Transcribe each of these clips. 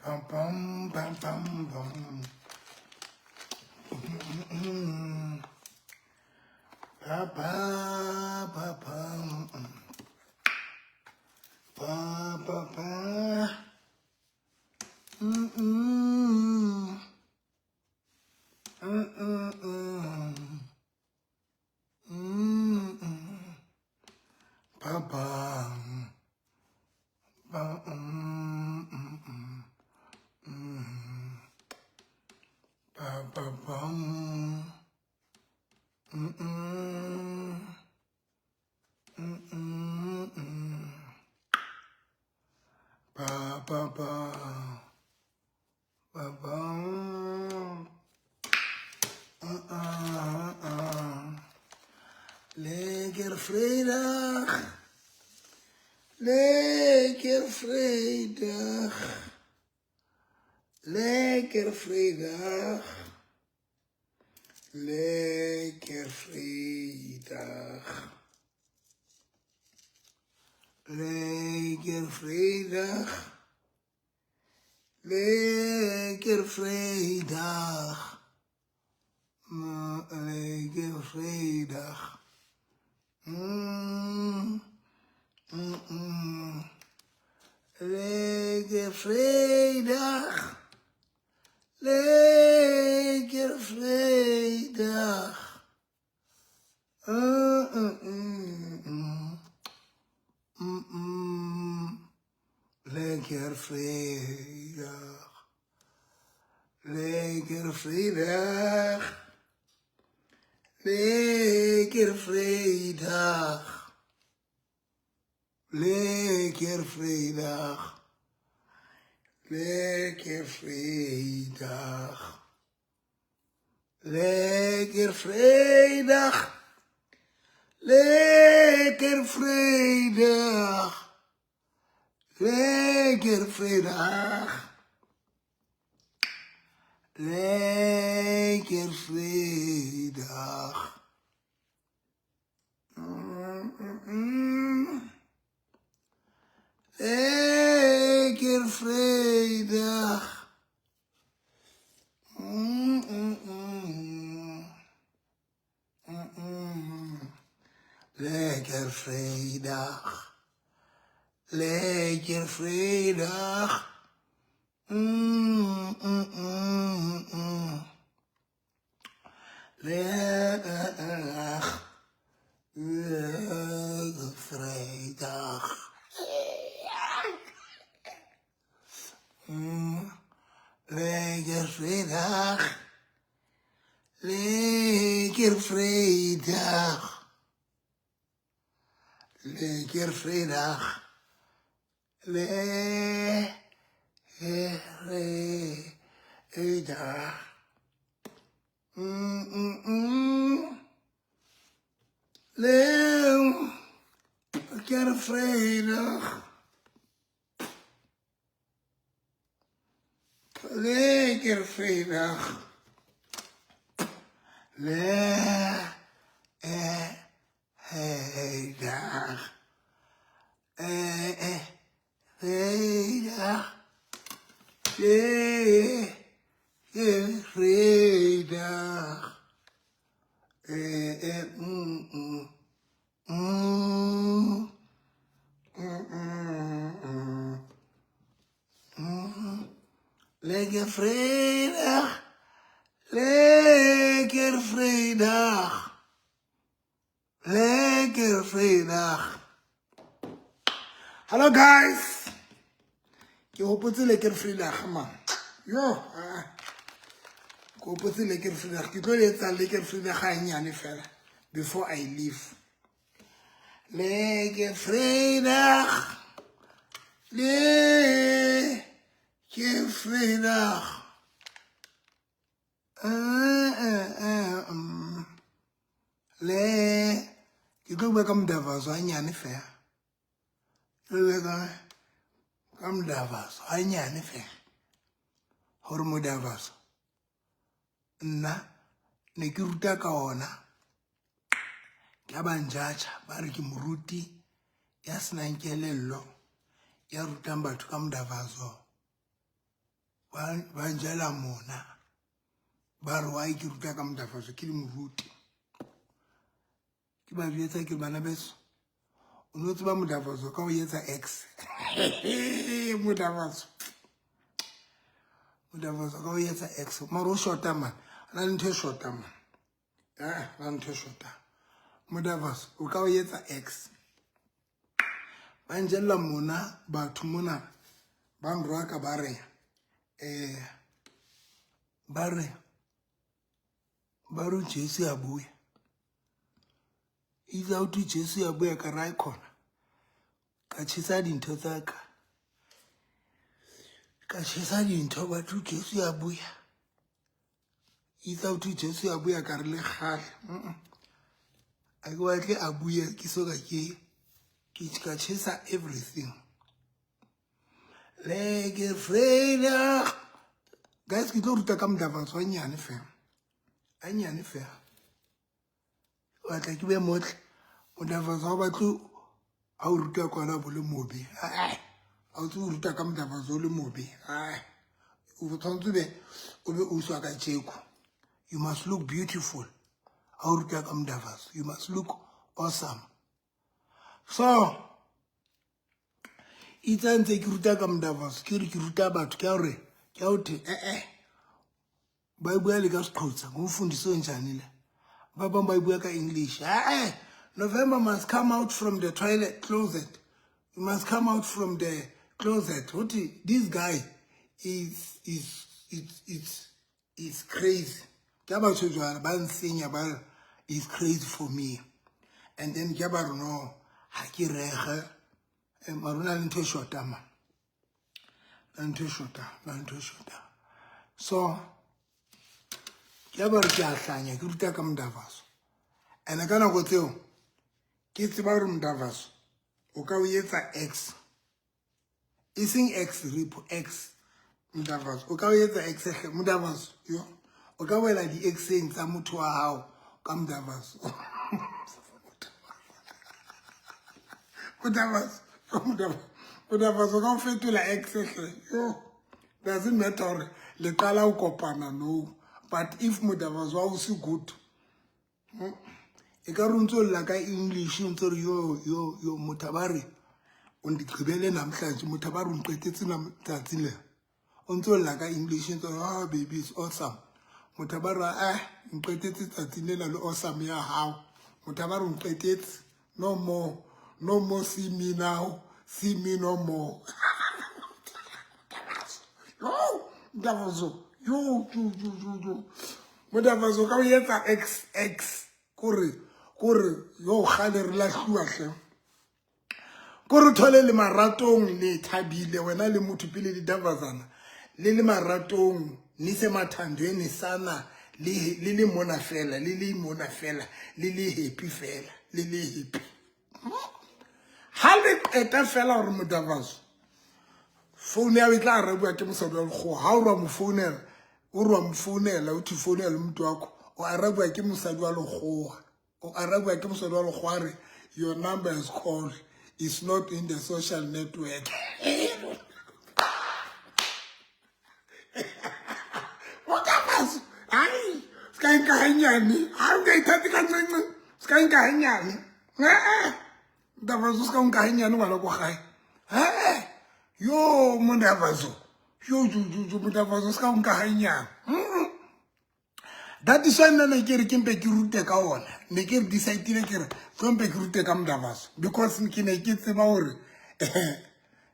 Pam pam pam pam pam. Mm. Pa pa pa pam. Pa pa pa. Mm mm. Mm mm mm. Mm mm. Pa pa. Pa mm mm mm. Mm. Pa pa pam. Mm mm. Mm mm mm. Pa pa pa. Pa pa. Lekker vrijdag. Lekker vrijdag. Lekker vrijdag. Lekker vrijdag. Lekker vrijdag. Lekker vrijdag. Lekker vrijdag. Mm, mm, mm. Lekker vrijdag. Lekker vrijdag. Mm, mm, mm, mm. Mm, mm. Lekker vrijdag. Lekker vrijdag. Lekker vrijdag. Lekker vrijdag. Lekker vrijdag. Lekker vrijdag. Lekker vrijdag. Lekker vrijdag. Lekker vrijdag. Mm, mm, mm. Lekker vrijdag. Mm, mm, mm. Mm, mm. Lekker vrijdag. Lekker vrijdag. Mm, mm, mm, mm. Lekker. Lekker vrijdag. Mm. Lekker vrijdag. Lekker vrijdag. Lekker vrijdag. Lekker vrijdag. Mm, mm, mm. Lekker vrijdag. Lekker vrijdag. Lekker vrijdag. Vrijdag. Lekker vrijdag. Mm, mm. Mm. Mm, mm, mm. Mm. Lekker vrijdag. Lekker vrijdag. Lekker vrijdag. Hallo guys. Ke hopotse lekker vrijdag man. Yo, ah. Ke hopotse lekker vrijdag. Ke tlo le etsa lekker vrijdag ga nyane fela before I leave. Lekker vrijdag. Lekker vrijdag. Mm. Le ke tlo bua ka modavaso hanyane fela. Ke tlo bua ka modavaso hanyane fela. Hore modavaso nna ne ke ruta ka ona. Ke a ba njatjha ba re ke moruti ya senang kelello ya rutang batho ka modavaso. Ba njela mona ba re why ke ruta ka modafatso ke le moruti. Ke ba jwetsa ke bana beso, o no tseba modafatso ka o etsa x. Modafatso, modafatso ka o etsa x, mara o shota man, na le ntho e shota man, na le ntho e shota. Modafatso o ka o etsa x. Ba njella mona batho mona ba nrwaka ba re ba re ba re Jesu ya buya, itse ha thwe Jesu ya buya ka ra khona ka tjhesa dintho tsa ka, ka tjhesa dintho batho Jesu ya buya, itse ha thwe Jesu ya buya ka re le kgale. A ke batle a buye ke so ka ke ka tjhesa everything. Le ke freya guys, ke tlo ruta ka modafatso hanyane fela, hanyane fela. Batla ke be motle modafatso ha o batle ha o ruta kona bo le mobe, ha o tsebe o ruta ka modafatso o le mobe, o tshwanetse be o be o uswa ka tjeko. You must look beautiful ha o ruta ka modafatso, you must look awesome. So itse ntse ke ruta ka modafatso, ke re ke ruta batho ke hore ke a ho thwe ba bua le ka Sexhosa, ngumfundisi onjani le. Ba bang ba bua ka English. November must come out from the toilet closet, you must come out from the closet. What, this guy is crazy. Ke ba batho jwale ba nsenya ba is crazy for me, and then ke ba re no ha ke rege mara o na le ntho e shota man, na ntho e shota, na ntho e shota. So ke ba re ke a hlanya ke ruta ka modafatso, and ka nako tseo ke tseba hore modafatso o ka o etsa x, e seng x repo x. Modafatso o ka o etsa x hle, modafatso yo o ka wela di-x-eng tsa motho wa hao ka modafatso. Modafatso, modafatso ka o fetola x hle yo. Doesn't matter hore le qala ho kopana, no, but if modafatso wa o se good, e ka re o ntso lla ka English, o ntso re yo yo yo, motho ba re o ndigqibele namhlanje, motho ba re o nqetetse tsatsi le, o ntso lla ka English, ntso re oh baby is awesome, motho ba re nqetetse tsatsi lena le awesome ya hao, motho ba re o nqetetse, no more, no more, see me now, see me no more. Yo modafatso, yo yo yo yo yo, modafatso ka o etsa x x, kore kore yo kgale re lahluwa hle. Kore thole le maratong le thabile wena le motho pele le davazana, le le maratong ni se mathandweni sana, le le mona fela, le le mona fela, le le happy fela, le le happy. Ha le qeta fela hore modafatso phone ya e tla arabuwa ke mosadi wa lekgowa. Ha o re wa mo founela, o re wa mo founela, o thi founela motho wa ko, o arabuwa ke mosadi wa lekgowa, o arabuwa ke mosadi wa lekgowa re your number is called is not in the social network. Modafatso ai ska nka hanyane, ha o ka ithathe ka nqenqe, ska nka hanyane, modafatso ska nka hanyane ngwana ko gae. Yo modafatso, yo yo yo modafatso ska nka hanyane. That is why nna ne ke re ke mpe ke rute ka ona, ne ke re decide-ile ke re tlo mpe ke rute ka modafatso, because ke ne ke tseba hore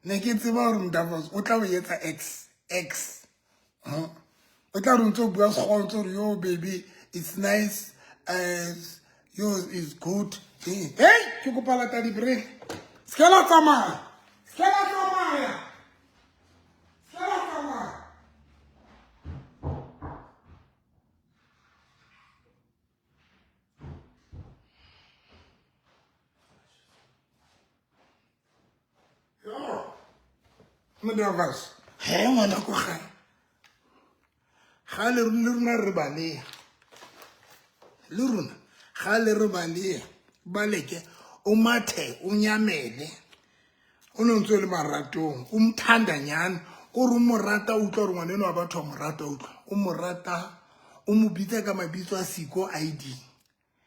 ne ke tseba hore modafatso o tla o etsa x x, o tla re o ntso bua Sekgowa, ntso re yo baby it's nice, yo is good. Hey, ke kopa lata di-break, se ke la tsamaya, se ke la tsamaya, se ke la tsamaya. Modafatso he ngwana ko gae ga le rona re baleha, le rona ga le re baleha, baleke o mathe o nyamele, o no ntse le maratong, o mthanda nyane, Kore o mo rata, o utlwa gore ngwana eno wa batho wa mo rata, utlwa. O mo rata, o mo bitsa ka mabitso a siko ID.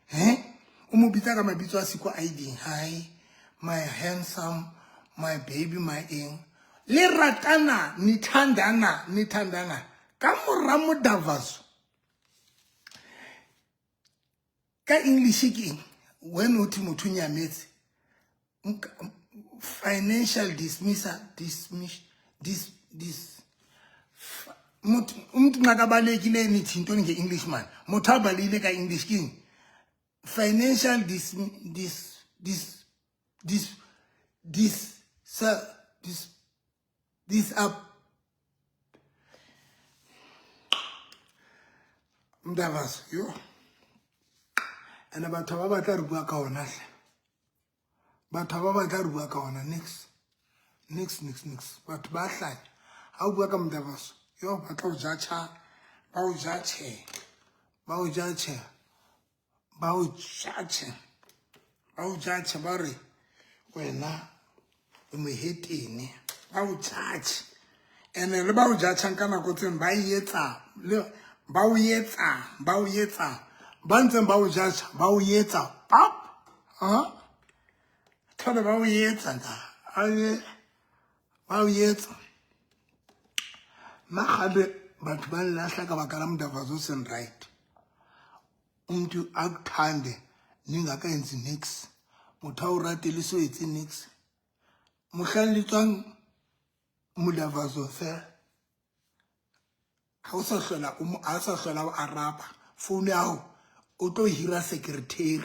He? O mo bitsa ka mabitso a siko ID. Hi, my handsome, my baby, my eng. Le ratana, nithandana, nithandana. Ka mora modavaso. Ka English ke eng? When o thwe motho o nyametse, financial dismissal, dismiss, dis, dis, motho, umuntu nxa kabalekile nithi yintoni nge-English man? Motho a balehile ka English ke eng? Financial dis, dis, dis, dis, dis, sa, dis, dis up. Mdavaso, yo. Ene batho ba batla re bua ka ona hle. Batho ba batla re bua ka ona nix. Nix, nix, nix. Batho ba hlanya. Ha o bua ka Mdavaso, yo ba tla o judge, ba o judge. Ba o judge. Ba o judge. Ba o judge ba re wena o mohetene. Ba o judge. Ene le ba o judgeang ka nako tseng ba etsa le ba o etsa, ba o etsa. Ba ntseng ba o judge, ba o etsa. Pap. Ha? Thole ba o etsa nna. Aye. Ba o etsa. Nna kgale batho ba nlahla ka baka la Mdavaso o seng right. Umuntu akuthande ningakaenzi nix. Motho a o rate le so etse nix. Mohlang le tswang Mdavaso fela. Ha o sa hlola o mo, ha o sa hlola o araba phone ya hao, o tlo hira secretary.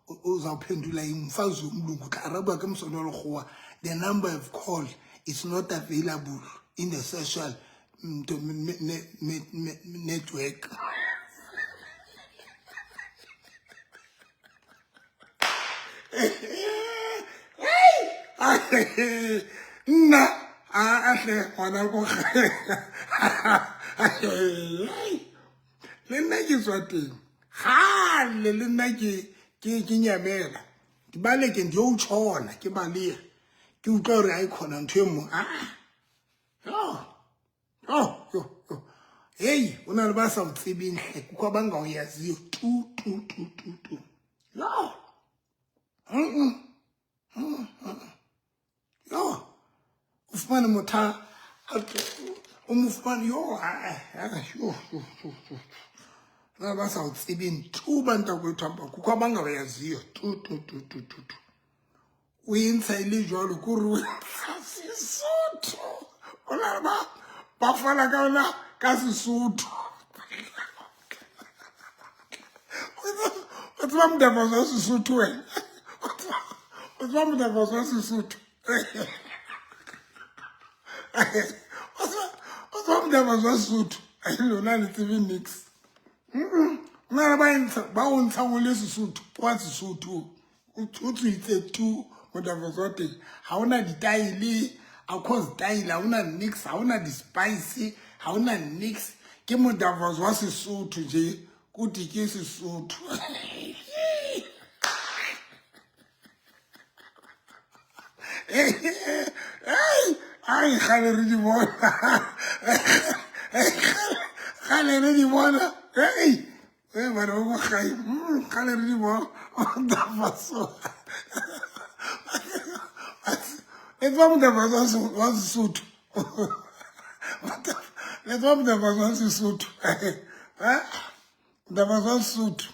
O uzawuphendula umfazi womlungu, o tla arabwa ke mosadi wa lekgowa. The number you've called is not available in the social network. Nna a hle gona ko le nna ke tswa teng gale, le nna ke nyamela ke baleke ndi o tshona ke baleya ke utlwa gore a e khona ntho e nngwe. Ah, yo yo yo yo, hey, o na le ba sa o tsebeng hle, kukho abangawuyaziyo tu tu tu tu tu. Yo, yo, o fumane motho o mo fumane yo, yo yo yo yo, na ba sa o tsebeng tu bantakwethu apa, kukho abangabayaziyo tu tu tu tu tu tu. O e ntsha e le jwalo, ke gore o ntsha Sesotho, o na ba ba fana ka ona ka Sesotho. O tseba Mdavaso wa Sesotho wena? O tseba Mdavaso wa Sesotho? O tseba Mdavaso wa Sesotho? Lona le tsebe nix. Na le ba ntsha, ba o ntshang o le Sesotho, wa Sesotho o tswitse tu Mdavaso wa teng. Ha ona ditaele, a cause style, ha ona nix, ha ona di-spice, ha ona nix. Ke Mdavaso wa Sesotho je, kuthi ke Sesotho. Ai, kgale re di bona, kgale re di bona. Ei, bana ba ko gae, kgale re di bona Mdavaso. Le tseba Mdavaso wa Sesotho? Le tseba Mdavaso wa Sesotho? Mdavaso wa Sesotho.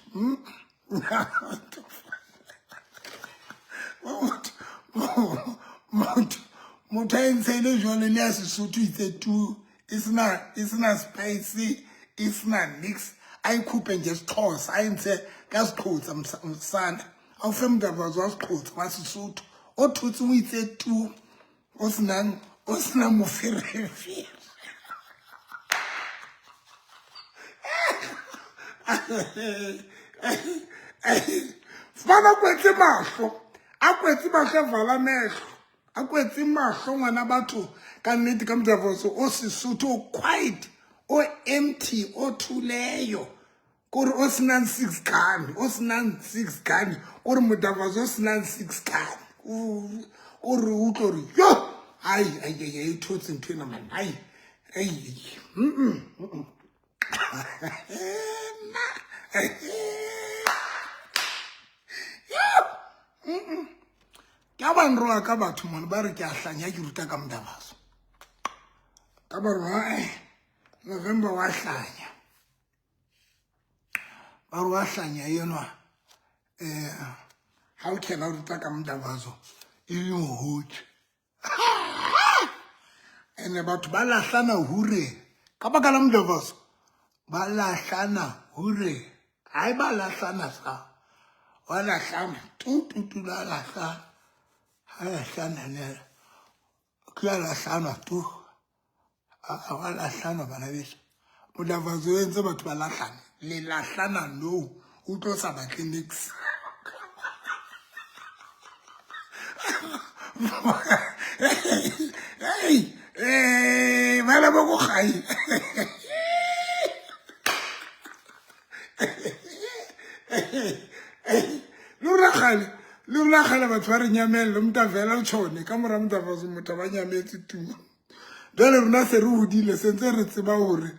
Motho a entshe le jwalo le ya Sesotho itse tu, e sena spice, e sena nix. A ikhuphe nje Sexhosa, a entshe ka Sexhosa msana. A o fe Mdavaso wa Sexhosa wa Sesotho o thotseng o itse tu, o senang, o sena moferefere. Fana kwetse mahlo, a kwetse mahlo, vala mehlo, a kwetse mahlo ngwana batho ka nnete ka Mdavaso o Sesotho o quiet, o empty, o thuleyo. Kore o senang six gun, o senang six gun, kore Mdavaso o senang six gun. Kore o utlwe gore yo, Ai ai ai e thotse ntho ena man. Ai ai. Ke a banroa ka batho mone ba re ke a hlanya ke ruta ka modabaso. Ka ba re November wa hlanya. Ba re wa hlanya enwa. Ha o kena o ruta ka modabaso e le mohotse. Ene batho ba lahlana hure ka baka la modabaso. Ba lahlana hure. Hae ba lahlana sa. Wa lahlana tu tu tu la lahlana. Ha lahlana ne. Ke a lahlana tu. A wa lahlana bana beso. Modabaso o entse batho ba lahlane. Le lahlana no. O tlo sa batle nix. Hey, hey, bana ba ko gae. Le rona kgale batho ba re nyamelle, motho a fela o tjhone ka mora modabaso motho ba nyametse tu. Jwale rona se re hodile se ntse re tseba hore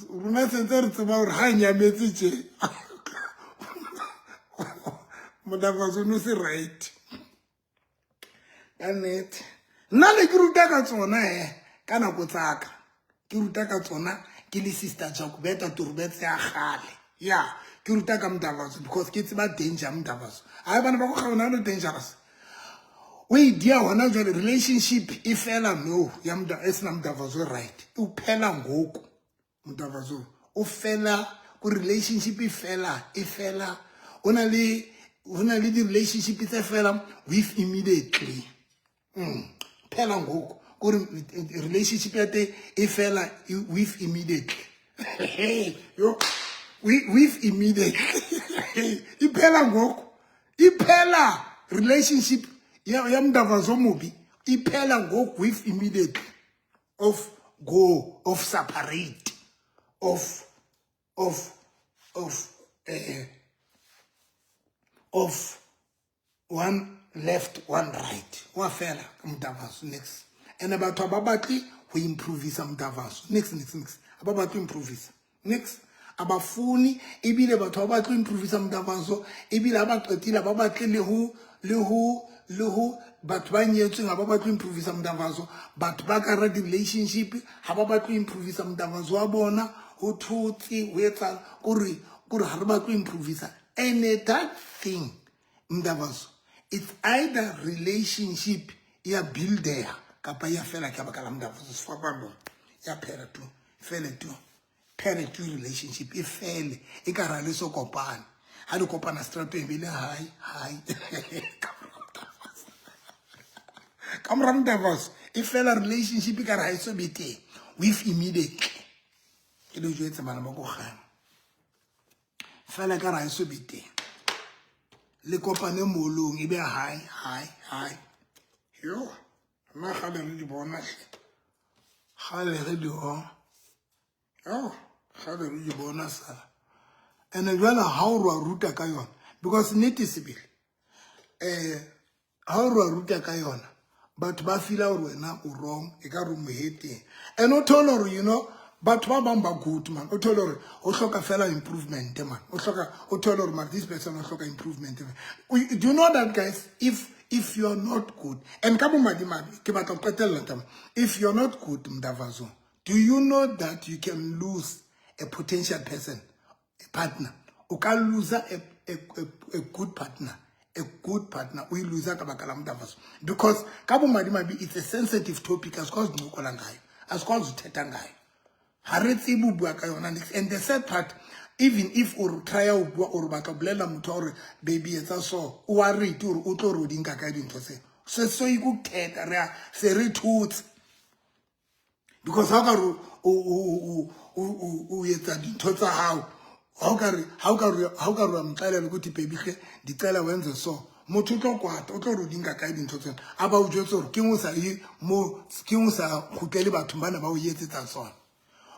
rona se ntse re tseba hore ha nyametse tje modabaso no se right. Ka nnete nna ne ke ruta ka tsona ka nako tsaka ke ruta ka tsona ke le sister Jacobeta Turbetse ya kgale. Ya ke ruta ka modabaso because ke tseba danger modabaso. Hae bana ba go gaona no dangerous. O e dia hona jwale relationship e fela no ya moda e sena modabaso right. O phela ngoku modabaso o fela ko relationship e fela e fela o na le ho na le di relationship tse fela with immediately. Phela ngoku kore relationship ya teng e fela with immediately. Yo with immediately. Iphela ngoku. Iphela relationship ya modabaso mobi iphela ngoku with immediately of go of separate of of of of one left one right wa fela ka modabaso next. And batho ba batle ho improvisa modabaso next next next. Ba batle improvisa next. Abafuni ebile batho ba batle improvisa modabaso ebile ha ba qetile ba batle le ho le ho le ho batho ba nyetsweng ha ba batle improvisa modabaso. Batho ba ka ra di-relationship ha ba batle improvisa modabaso wa bona ho thotse ho etsa kore kore ha re batle improvisa. And that thing modabaso it's either relationship ya builder kapa ya fela ka baka la modabaso sefapano ya phela tu fele tu phele tu relationship e fele e ka ra le so kopana ha le kopana strateng be le hi hi ka mora modabaso e fela relationship e ka ra ha e so be teng with immediately ke le jwetse bana ba ko gae fela ka ra e so be teng le kopane molong e be hi hi hi. Yo nna kgale re di bona hle kgale re di bona yo kgale re di bona sala. And jwale ha o re wa ruta ka yona because nnete sebele ha o re wa ruta ka yona batho ba feela hore wena o wrong e ka re o moheteng. And o thole hore you know batho ba bang ba good man o thole hore o hloka fela improvement man o hloka o thole hore man this person o hloka improvement. Do you know that guys if you are not good and ka bomadimabe ke batla ho qetella taba if you are not good mdavazo do you know that you can lose a potential person a partner o ka lose a good partner a good partner o e lose ka baka la mdavazo because ka bomadimabe it's a sensitive topic asikwazi uncokola ngayo asikwazi uthetha ngayo ha re tsebe ho bua ka yona next. And the sad part even if o try ho bua o batla ho bolella motho hore baby etsa so o worried hore o tlo re o di nka kae dintho tseo se so ikuthetha re a se re thotse because ha o ka re o etsa dintho tsa hao ha o ka re ha o ka re ha o ka re wa mxelela ukuthi baby hle ndicela wenze so motho o tlo kwata o tlo re o di nka kae dintho tsena a ba o jwetse hore ke o sa ye mo ke o sa kgutlele bathong bana ba o etsetsa sona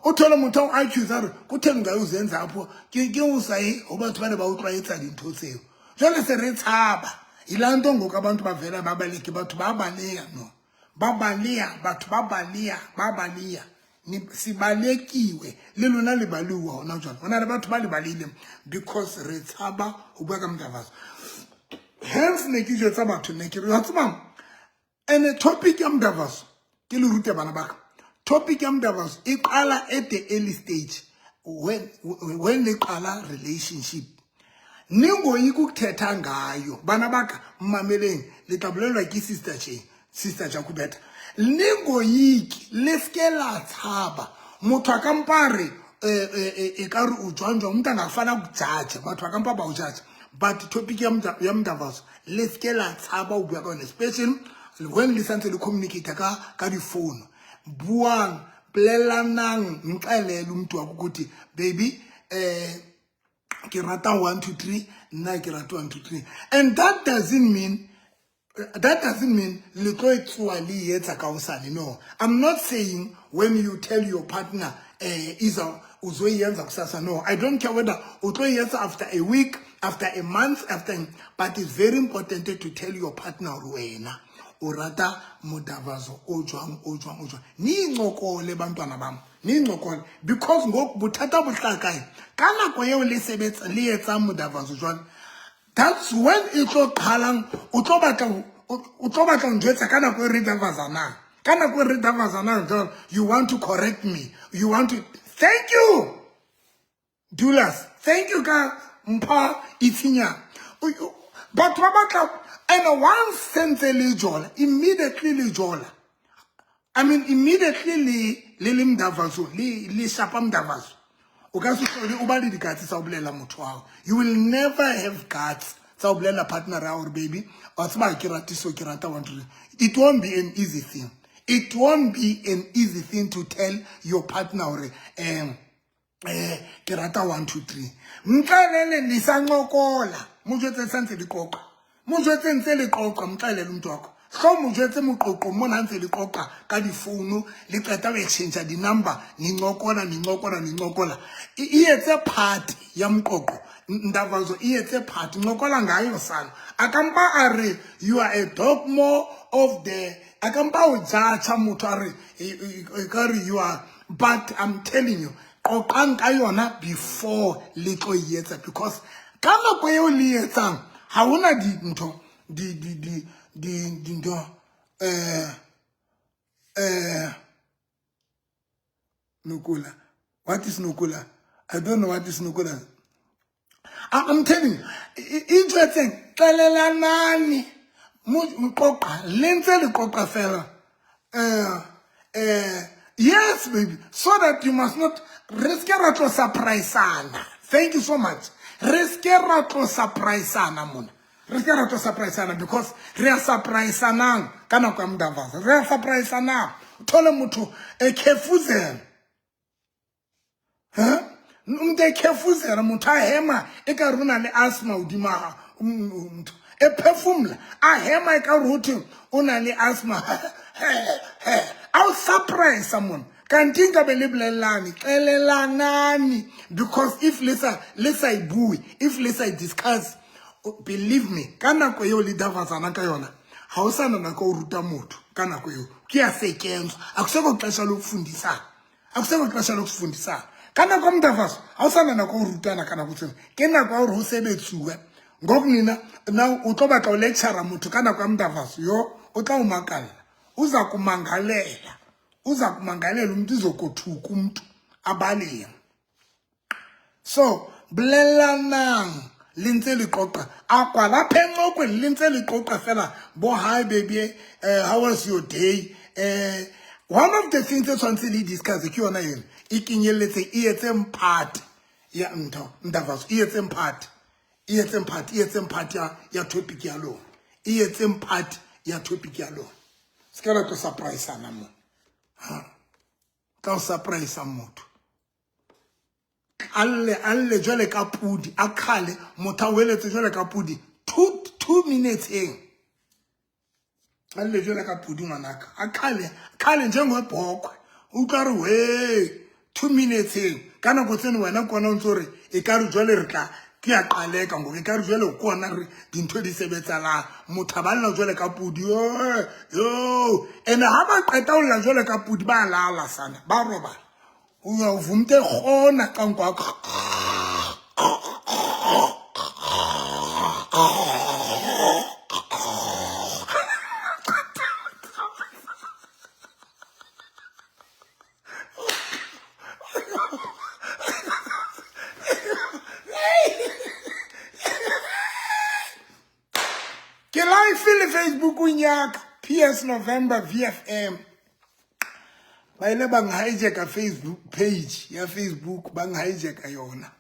o thole motho o accuse a re kutheni ungayozenza apho ke o sa ye ho batho bane ba o tlwaetsa dintho tseo jwale se re tshaba Yilaa nto ngoku abantu bavela babaleke, batho ba baleha, no ba baleha, batho ba baleha, ba baleha. Sibalekiwe le lona le baliwa hona jwale. Ho na le batho ba le balehileng because re tshaba ho bua ka modavaso. Hence ne ke jwetsa batho, ne ke re wa tseba, ene topic ya modavaso ke le rute bana ba ka. Topic ya modavaso e qala at the early stage when le qala relationship. Ningoyiki ukuthetha ngayo, bana ba ka, mmameleng, le tla bolellwa ke sister Jane, Sister Jacobeta. Ningoyiki, le seke la tshaba. Motho a ka mpa re e ka re o jwang jwang, motho a ngafana go judge, batho ba ka mpa ba o judge. But topic ya modavaso le seke la tshaba ho bua ka yona, especially when le santse le communicate ka di-phone. Buang, bolelanang, nxelele umntu wakho ukuthi baby, ke rata 1 2 3, nna ke rata 1 2 3. And that doesn't mean le tlo e tsoa le e etsa ka hosane. No, I'm not saying when you tell your partner iza uzoyenza kusasa. No, I don't care whether o tlo e etsa after a week, after a month, after, but it's very important to tell your partner hore wena o rata modavaso o jwang, o jwang, o jwang. Niyincokole, bantwana bam, niyincokole, because ngoku bothata bo hlaha kae? Ka nako eo le sebetsa, le etsang modavaso jwale, that's when e tlo qalang. O tlo batla ho njwetsa ka nako e re davazanang, ka nako e re davazanang jwale. You want to correct me, you want to. Thank you, Dulas, thank you ka mpha itsinyana. Batho ba batla, and once sentse le jola, immediately le jola, I mean immediately le mdavaso, le shapa mdavaso, o ka se hlole o ba le di-guts tsa ho bolela motho wa hao. You will never have guts tsa ho bolela partner ya hore baby, wa tseba ke rate so, ke rata one two. It won't be an easy thing. It won't be an easy thing to tell your partner hore ke rata 1 2 3. Mxelele nisancokola, mo jwetse santse le qoqa, mo jwetse ntse le qoqa. Mxelele umuntu wakho, hlo mo jwetse moqoqong mona ntse le qoqa ka difounu, le qeta ho exchange di-number, nincokola, nincokola, nincokola. E etse part ya moqoqo ndavazo, e etse part, ncokola ngayo sana. A ka mpa a re you are a dog more of the, a ka mpa o judge motho a re e ka re you are, but I'm telling you, qoqang ka yona before le tlo e etsa, because ka nako eo le etsang ha hona dintho di dintho nukula. What is nukula? I don't know what is nukula. I'm telling you, ijwetseng, xelelanani, moqoqa le ntse le qoqa fela. Yes baby, so that you must not, re ske ra tlo surprisana. Thank you so much. Re ske ra tlo surprisana mona, re ske ra tlo surprisana, because re a surprisanang ka nako ya modavaso. Re a surprisanang, o thole motho e khefuzela, ha umuntu ekhefuzela, motho a hema e ka re o na le asthma hodima ga motho e phefumla, a hema e ka re hothwe o na le asthma, a o surprise mona. Kanti nkabe le bolellane, xelelanani, because if le sa e bue, if le sa e discuss, believe me, ka nako eo le davazana ka yona, ha o sana nako o ruta motho. Ka nako eo kuyasetyenzwa, akusekho xesha lokufundisana, akusekho xesha lokufundisana ka nako ya modavaso. Ha o sana nako o rutana ka nako tseno, ke nako ya hore ho sebetsuwe. Ngoku nina now o tlo batla o lecture motho ka nako ya modavaso, yo o tla o makalla, uza kumangalela, uza kumangalela umuntu, izokothuka umuntu abaleke. So bolelanang le ntse le qoqa, a kwalapha encokweni le ntse le qoqa fela bo hi baby, how was your day? One of the things tse tshwanetse le discuss ke yona eno e kenyelletse, e etseng part ya ntho ndavaso, e etseng part, e etseng part, e etseng part ya topic ya lona, e etseng part ya topic ya lona. Se ka la tlo surprisana mo, ha tla o surprise motho, alle alle jwale ka pudi, a khale motho a weletse jwale ka pudi 2 minutes eng, alle jwale ka pudi ngwanaka, a khale khale njengebhokhwe, utlwa re we 2 minutes eng. Ka nako tseno wena kona o ntse o re e ka re jwale re tla ke. Ke ya qaleka ngoku ekare jwale ke ona re dintho di sebetsalang. Motho a ba lla jwale ka pudi, yo. Ene ha ba qeta ho lla jwale ka pudi ba lala sana, ba robala. Uyawuva umuntu ekhona xa kwakho. Ke live le Facebookong ya ka PS November VFM. Ba ile ba nhijacka Facebook page ya Facebook, ba nhijacka yona.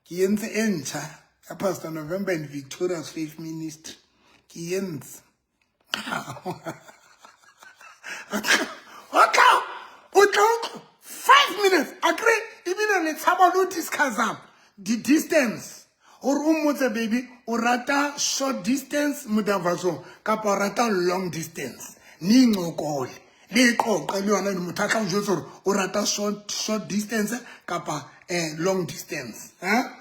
Ke entse e ntjha ya Pastor November and Victoria's Faith Ministry. Ke entse. O tla o tla 5 minutes akre ebile le tshaba lo discuss up the distance gore o mmotse baby o rata short distance modavaso kapa o rata long distance, ni incokole le iqoqe le yona le motho a tla o jwetsa gore o rata short distance kapa long distance. Ha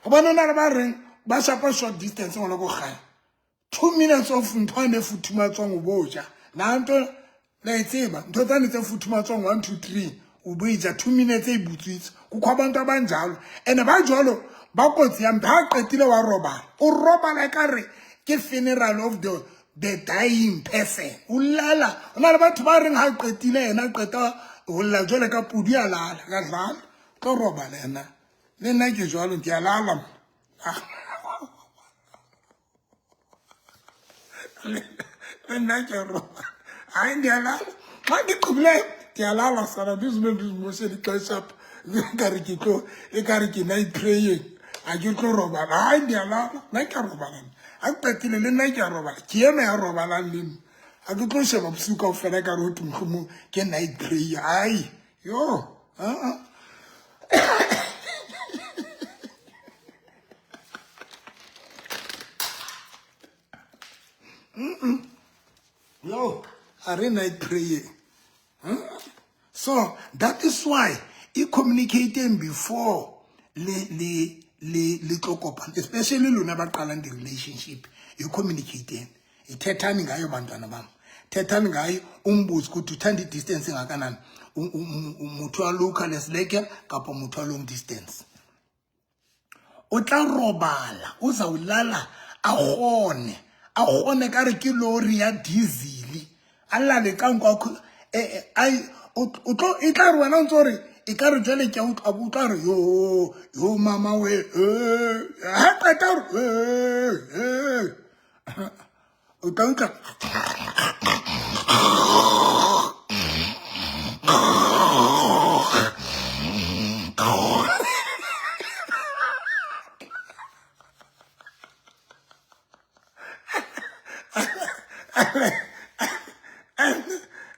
gobane o na le ba reng ba shapa short distance ngwana ko gae 2 minutes of ntho e ne futhumatswang o bo ja na ntho la e tseba ntho tsane tse futhumatswang 1 2 3 o bo e ja 2 minutes e butswitse. Kukho abantu abanjalo ene ba jwalo ba kotsi ya mpha a qetile wa robala o robala e ka re ke funeral of the dying person. O lala o na le batho ba reng ha qetile yena qeta ho lla jwale ka pudi ya lala ka dlala tlo robala yena le nna ke jwalo ke a lala le nna ke a robala. Hayi ndiyalala xa ndigqibileyo ndiyalala sana ndizibe ndizimoshela ixesha apha ekare ke tlo ekare ke night praying ha ke tlo robala. Hayi ndiyalala nna ke a robala ha ke qetile le nna ke a robala ke ena ya robalang le nna ha ke tlo sheba bosiu kaofela ekare ho thwe mohlomong ke night prayer. Hayi yo a no a re night praying. So that is why e communicating before le le le le tlo kopana, especially lona ba qalang di-relationship, e communicating ithethani ngayo bantwana bam, thethani ngayo umbuze ukuthi uthanda i-distance engakanani, motho wa local lesleke kapa motho wa long distance. O tla robala uzawulala a kgone a kgone ka re ke lori ya diesel a lale ka nko o tlo e tla re wena o ntse o re e ka re jwale ke a utlwa utlwa re yo yo mama we ha qeta re o tla utlwa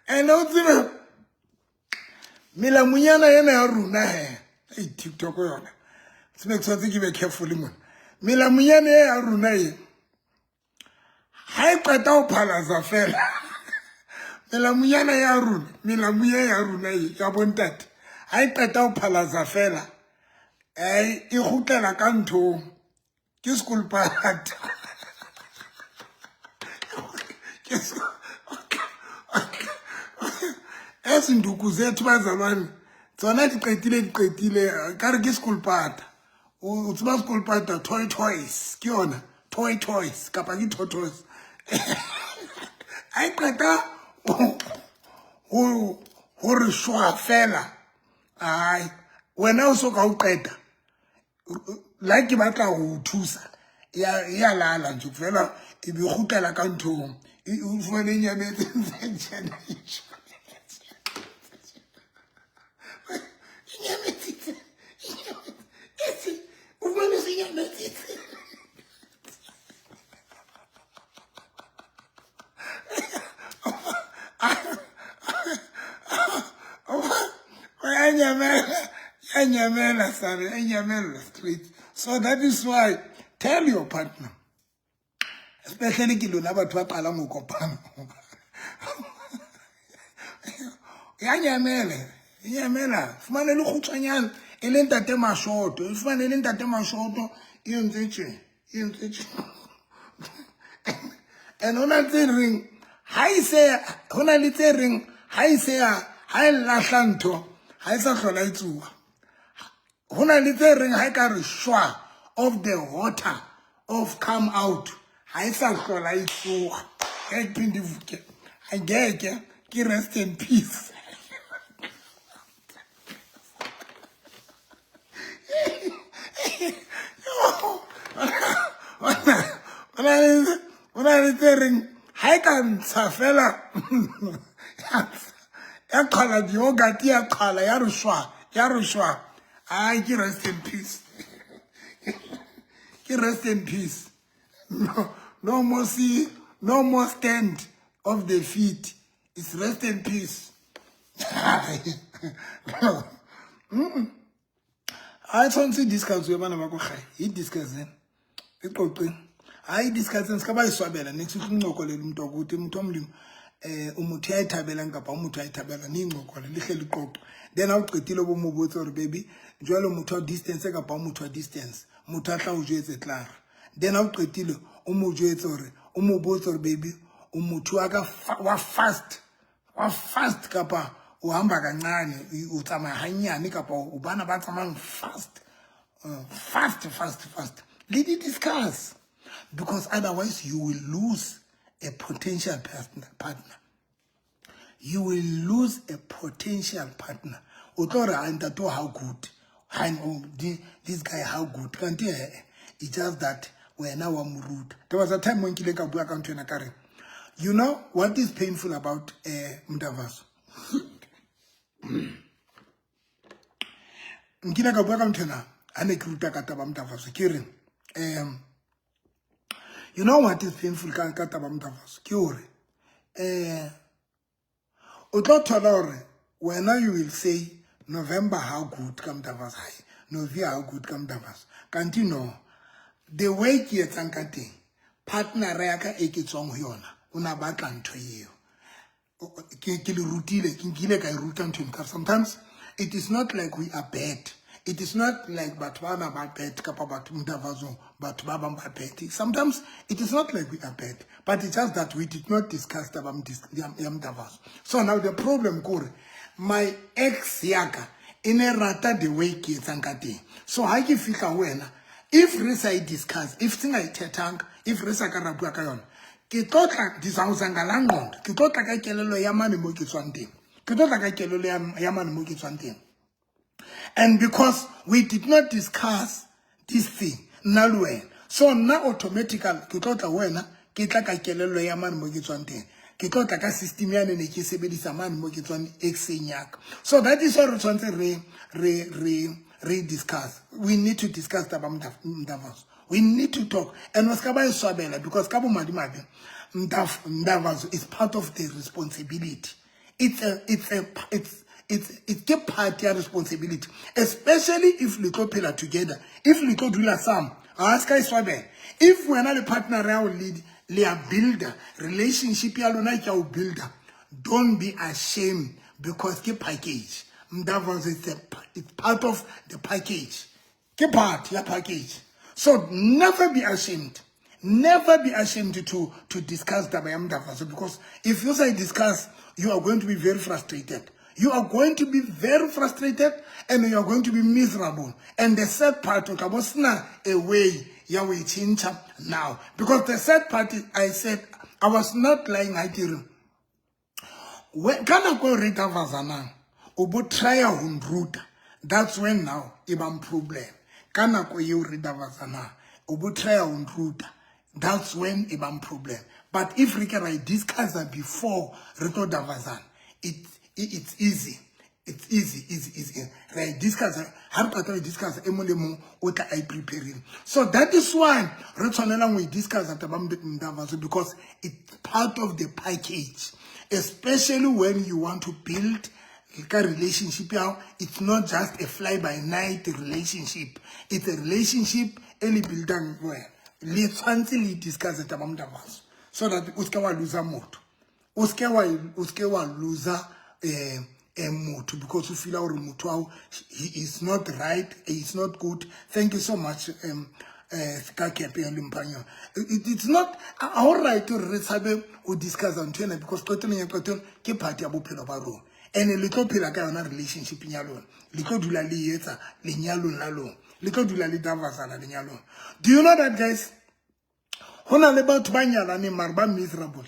ene o tsebe melamonyana ena ya rona he ei TikTok yona tsebe ke tshwanetse ke be careful mona. Melamonyana e ya rona e ha e qeta ho phalaza fela melamonyana ya rona, melamu ya rona e ya bontate ha e qeta ho phalaza fela e kgutlela ka nthong ke school party. Ezinduku zethu bazalwane tsona di qetile ka re ke school party. O tseba school party toy toys ke yona toy toys kapa ke tortoise. Ha e qeta ho re shwa fela ai wena o so ka o qeta la ke batla ho thusa ya lala nje fela e be kgutlela ka nthong o fumane nyametse ntse nyametse ya nyamela sana ya nyamela straight. So that is why tell your partner, especially ke lona batho ba qalang ho kopana, ya nyamela nyamela fumane le kgutshwanyane E le ntate Mashoto, e fumane e le ntate Mashoto, e entse tje, e entse tje. And ho na le tse reng ha e se, ho na le tse reng ha e se ya, ha e lahla ntho, ha e sa hlola e tsuwa. Ho na le tse reng ha e ka re shwa of the water of come out, ha e sa hlola e tsoha. Ngeke iphinde ivuke, angeke, ke rest in peace. Ho na le tse reng ha e ka ntsha fela ya qhala di-yogurt, ya qhala, ya re shwa, ya re shwa. Ai, ke rest in peace. Ke rest in peace. No, no more see, no more stand of the feet. It's rest in peace. Ha e tshwanetse discuss we bana ba ko gae, e discusseng, e qoqeng. Ha e discusseng, se ka ba e swabela next o ncokolele umuntu wakuthi motho wa Modimo, o motho ya e thabelang kapa o motho ya e thabelang, ne incokole le hle le qoqe. Then ha o qetile bo mo botse hore baby jwale motho wa distance kapa o motho wa distance, motho a tla o jwetse klaar. Then ha o qetile o mo jwetse hore, o mo botse hore baby o motho wa ka wa fast, wa fast kapa o hamba kancane, o tsamaya hanyane kapa o bana ba tsamayang fast, fast, fast, fast. Le di discuss, because otherwise you will lose a potential partner. You will lose a potential partner. O tlo re, ah, ntate o how good, ha, oh, this guy how good. Kanti it's just that wena wa mo ruta. There was a time mo nkile ka bua ka ntho ena ka re, you know what is painful about Mdavazo? Nkile ka bua ka ntho ena ha ne ke ruta ka taba Mdavazo, ke re, you know what is painful ka taba Mdavazo? Ke hore, o tlo thola hore wena you will say November how good ka Mdavazo, hai Novia how good ka Mdavazo. Kanti no, the way ke etsang ka teng, partner ya ka e ke tswang ho yona o na batla ntho eo. Ke le rutile, ke nkile ka e ruta ntho eno. Sometimes it is not like we are bad. It is not like batho ba ba bad kapa batho Mdavazo, batho ba bang ba bad. Sometimes it is not like we are bad, but it's just that we did not discuss taba ya Mdavazo. So now the problem kore my ex yaka e ne rata the way ke etsang ka teng. So ha ke fihla ho wena, if re sa e discuss, if singayithethanga, if re sa ka ra bua ka yona, ke tlo tla dizangozanga la ngqondo, ke tlo tla ka kelello ya mane mo ke tswang teng, ke tlo tla ka kelello ya mane mo ke tswang teng. And because we did not discuss this thing, nna le wena, so nna automatically ke tlo tla ho wena, ke tla ka kelello ya mane mo ke tswang teng, ke tlo tla ka system yane ne ke sebedisa mane mo ke tswang exeng ya ka. So that is why re tshwanetse re discuss. We need to discuss taba Mdavazo. We need to talk. And o ska ba e swabela, because ka bomadimabe, Mdavazo is part of the responsibility. It's ke part ya responsibility, especially if le tlo phela together, if le tlo dula some, ha ska e swabela. If wena le partner ya o lead, le a builder, relationship ya lona ke ya o builder, don't be ashamed, because ke package. Mdavazo is it's part of the package. Ke part ya package. So never be ashamed. Never be ashamed to discuss taba ya Mdavazo, because if you say discuss, you are going to be very frustrated. You are going to be very frustrated and you are going to be miserable. And the sad part, o tla bo sena a way ya ho e tjhentjha now. Because the sad part is, I said, I was not lying, I didn't. Ka nako e re davazanang, o bo try ho nruta. That's when now e bang problem. Ka nako eo re davazanang, o bo try ho nruta. That's when e bang problem. But if re ke ra e discuss before re tlo davazana, it's easy. It's easy, easy, easy. Re discuss, ha re qeta ho discuss, e mong le mong o tla a preparing. So that is why re tshwanelang ho discuss taba Mdavazo, because it's part of the package. Especially when you want to build a relationship. It's not just a fly-by-night relationship. It's a relationship e le buildang well. Le tshwantse le discuss taba Mdavazo, so that o ska wa lose motho. O ska wa, o ska wa lose motho because o feela gore motho ao he is not right, he is not good. Thank you so much ka cape ya lemphang yona. It's not ha o right gore re tshabe o discussa ntho ena because qetellong ya qetelo ke part ya bophelo ba rona. And le tlo phela ka yona relationship ya lona, le tlo dula le etsa lenyalong la lona, le tlo dula le davasana lenyalong. Do you know that, guys, ho na le batho ba nyalaneng mare ba miserable?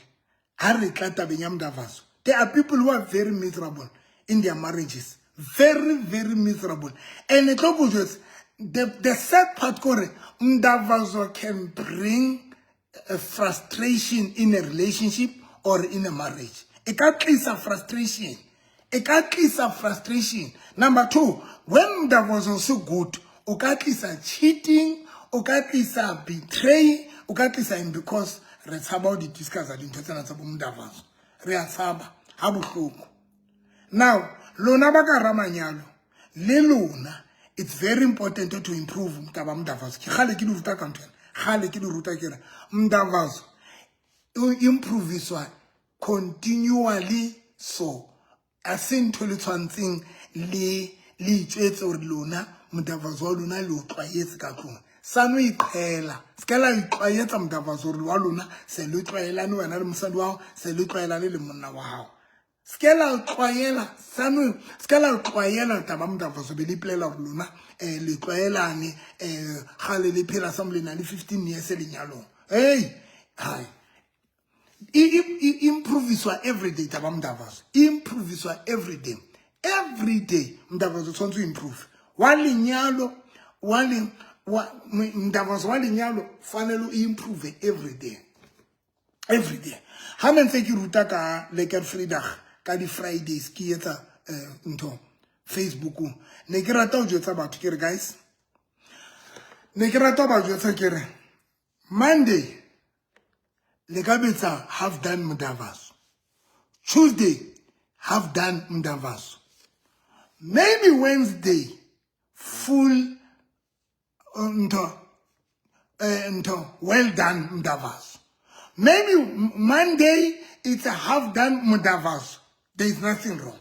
Ha re tla tabeng ya modavaso, there are people who are very miserable in their marriages, very, very miserable. And e tlo go jwetsa the sad part kore mdavazo can bring a frustration in a relationship or in a marriage. E ka tlisa frustration, e ka tlisa frustration. Number two, when mdavazo so good, o ka tlisa cheating, o ka tlisa betray, o ka tlisa eng, because re tshaba ho di discussa dintho tsena tsa bo mdavazo, re a tshaba ha bohloko. Now lona ba ka ramanyalo le lona, it's very important to improve taba mdavazo. Ke kgale ke le ruta ka ntho ena, kgale ke le ruta ke re mdavazo o improviswa continually. So a se ntho le tshwantseng le le itjwetse hore lona modavazo wa lona le o tlwaetse ka tlung, sa no iqhela, se ka la itlwaetsa modavazo wa lona, se le tlwaelane wena le mosadi wa hao, se le tlwaelane le monna wa hao. Se ke la tlwaela sa no, se ke la tlwaela taba modavazo be le ipolela hore lona le tlwaelane, kgale le phela sa molena le 15 years lenyalong. Hey, hai, improviswa every day taba modavazo, improviswa every day, every day. Modavazo tshwanetse o improve wa lenyalo, wa le wa modavazo wa lenyalo fanele o improve every day, every day. Ha ne ntse ke ruta ka Lekker Vrydag, ka di Fridays, ke etsa ntho Facebookong, ne ke rata ho jwetsa batho ke re, guys, ne ke rata ho ba jwetsa ke re Monday le ka betsa half done modavaso, Tuesday half done modavaso, maybe Wednesday full ntho ntho well done modavaso, maybe Monday it's a half done modavaso, there is nothing wrong.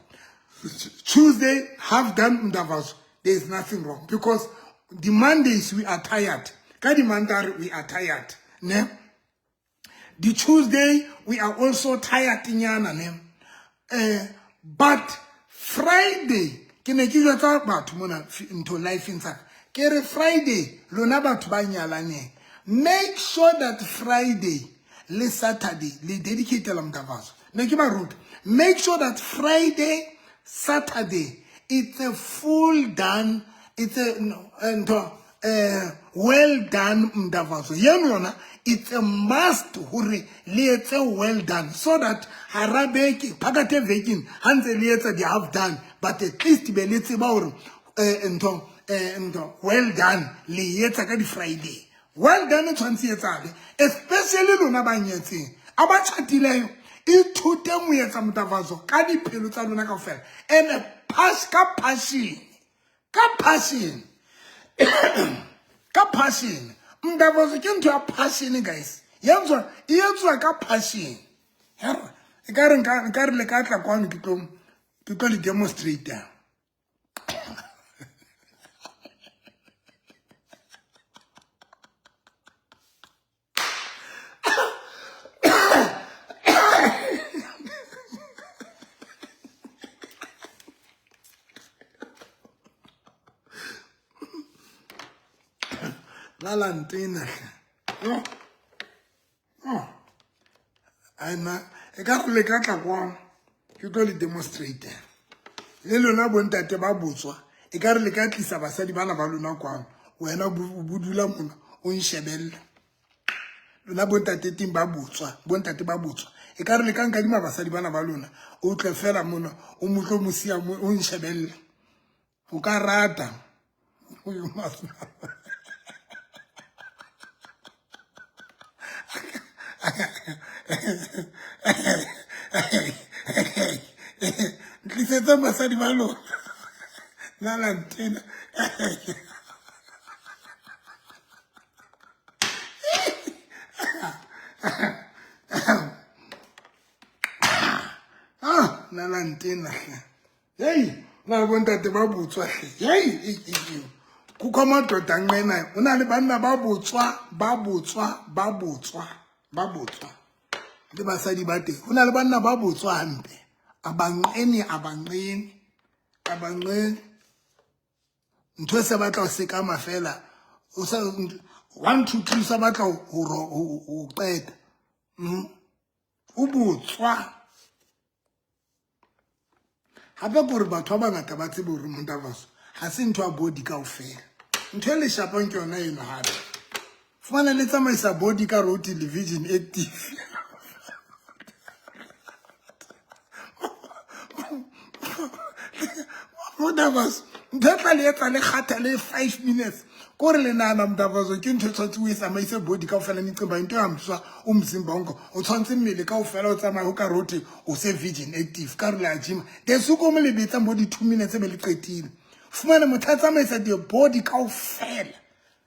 Tuesday half done modavaso, there is nothing wrong, because the Mondays we are tired, ka di Monday we are tired ne, the Tuesday we are also tired nyana ne, but Friday ke ne ke jwetsa batho mona ntho life tsa ke re Friday lona batho ba nyalaneng, make sure that Friday le Saturday le dedicate la modavaso. Ne ke ba ruta, make sure that Friday, Saturday it's a full done, it's a ntho well done mdavazo yeno yona. It's a must hore le etse well done, so that hara beke, phakathe vekeng, ha ntse le etsa di half done, but at least be le tseba hore ntho ntho well done le etsa ka di Friday. Well done e tshwanetse e etsahale, especially lona ba nyetseng, a ba tjhatileyo, ithuteng ho etsa motavazo ka dipelo tsa lona kaofela, and pass ka passion, ka passion, ka passion. Mdavazo ke ntho ya passion, guys, yenzwa e etswa ka passion. Hera e ka re nka re le ka tla kwano, ke tlo le demonstrate. La la ntena hle. Oh. Oh. Aina e ka re le ka tla kwano, ke tlo le demonstrate. Le lona bontate ba botswa, e ka re le ka tlisa basadi bana ba lona kwano, wena o bodula mona o nshebella. Lona bontate teng ba botswa, bontate ba botswa, e ka re le ka nkadima basadi bana ba lona, o tle fela mona o motlo mosia o nshebella, o ka rata. You must not. Tlisetsa basadi ba lona la la ntena. Ah, la la ntena hle. Hei, na le bontate ba botswa hle. Hei, kukho amadoda anqenayo. Ho na le banna ba botswa, ba botswa, ba botswa, ba botswa. Le basadi ba teng. Ho na le banna ba botswa hampe. A ba nqene, a ba nqene, a ba nqene. Ntho e se batla ho sekama fela. O sa 1 2 3 sa batla ho qeta. O botswa. Hape ke hore batho ba bangata ba tsebe hore Montavaso ha se ntho ya body kaofela. Ntho e le shapang ke yona eno hape. Fumana le tsamaisa body ka road television active. Montavaso ntho e tla le etsa le kgathale 5 minutes. Kore le nahana Montavaso ke ntho e tshwanetse o e tsamaise body kaofela mecimba into e hambiswa umzimba wonke o tshwanetse mmele kaofela o tsamaye o ka road o se virgin active ka re le a gym the suko mo le betsang bo di 2 minutes be le qetile fumane motho a tsamaisa the body kaofela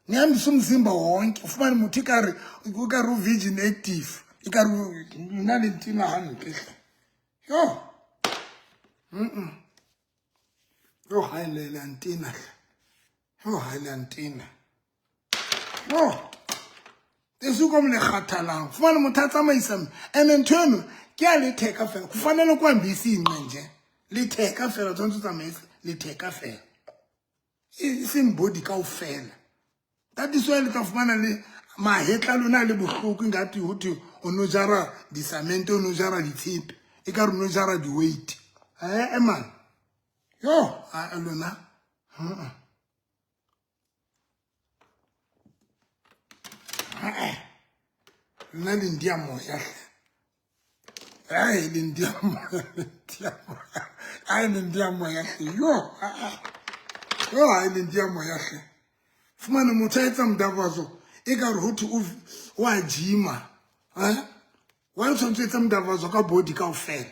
nihambisa umzimba wonke ufumane motho ekare o ka re o virgin active e ka re lona le ntina hampe hle yo yo ha le le ntina hle yo ha le ntina yo esuka mo le kgathalang fumane motho a tsamaisa mme ene ntho eno ke a letheka fela go fanele ko hambisa inqe nje letheka fela tshwanetse o tsamaise letheka fela e seng body kaofela. That is why le tla fumana le mahetla lona le bohloko ngathi ho thwe o no jara disamente o no jara ditshepe e ka re o no jara di-weight ee man yo a lona lona le ndia moya hle. Ai le ndia moya, le ndia moya. Ai le ndia moya hle. Yo, yo ai le ndia moya hle. Fumane motho a etsa modavaso e ka re ho thwe o a gym-a. Wa o tshwanetse o etse modavaso ka body kaofela.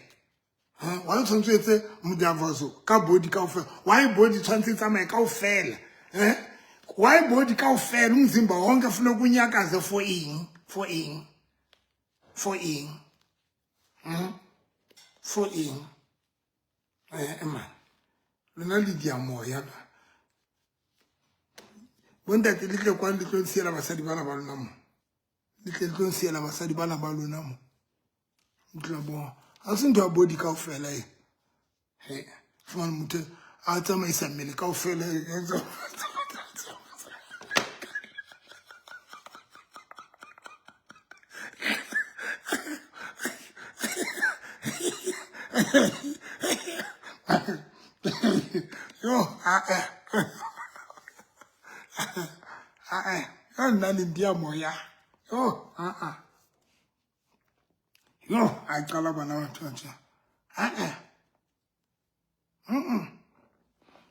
Wa o tshwanetse o etse modavaso ka body kaofela. Why body tshwanetse e tsamaye kaofela? Why body kaofela umzimba wonke funeka unyakaze for eng? For eng? For eng? For eng? Man. Lona le dia moya. Bontate le tle kwano le tlo nsiela basadi bana ba lona mo. Le tle le tlo nsiela basadi bana ba lona mo. O tla bona. Ha se ntho ya body kaofela e. He, fumane motho a tsamaisa mmele kaofela. Yo, a nna le ndia moya. Yo, Yo, a qala bana batho ba tjena.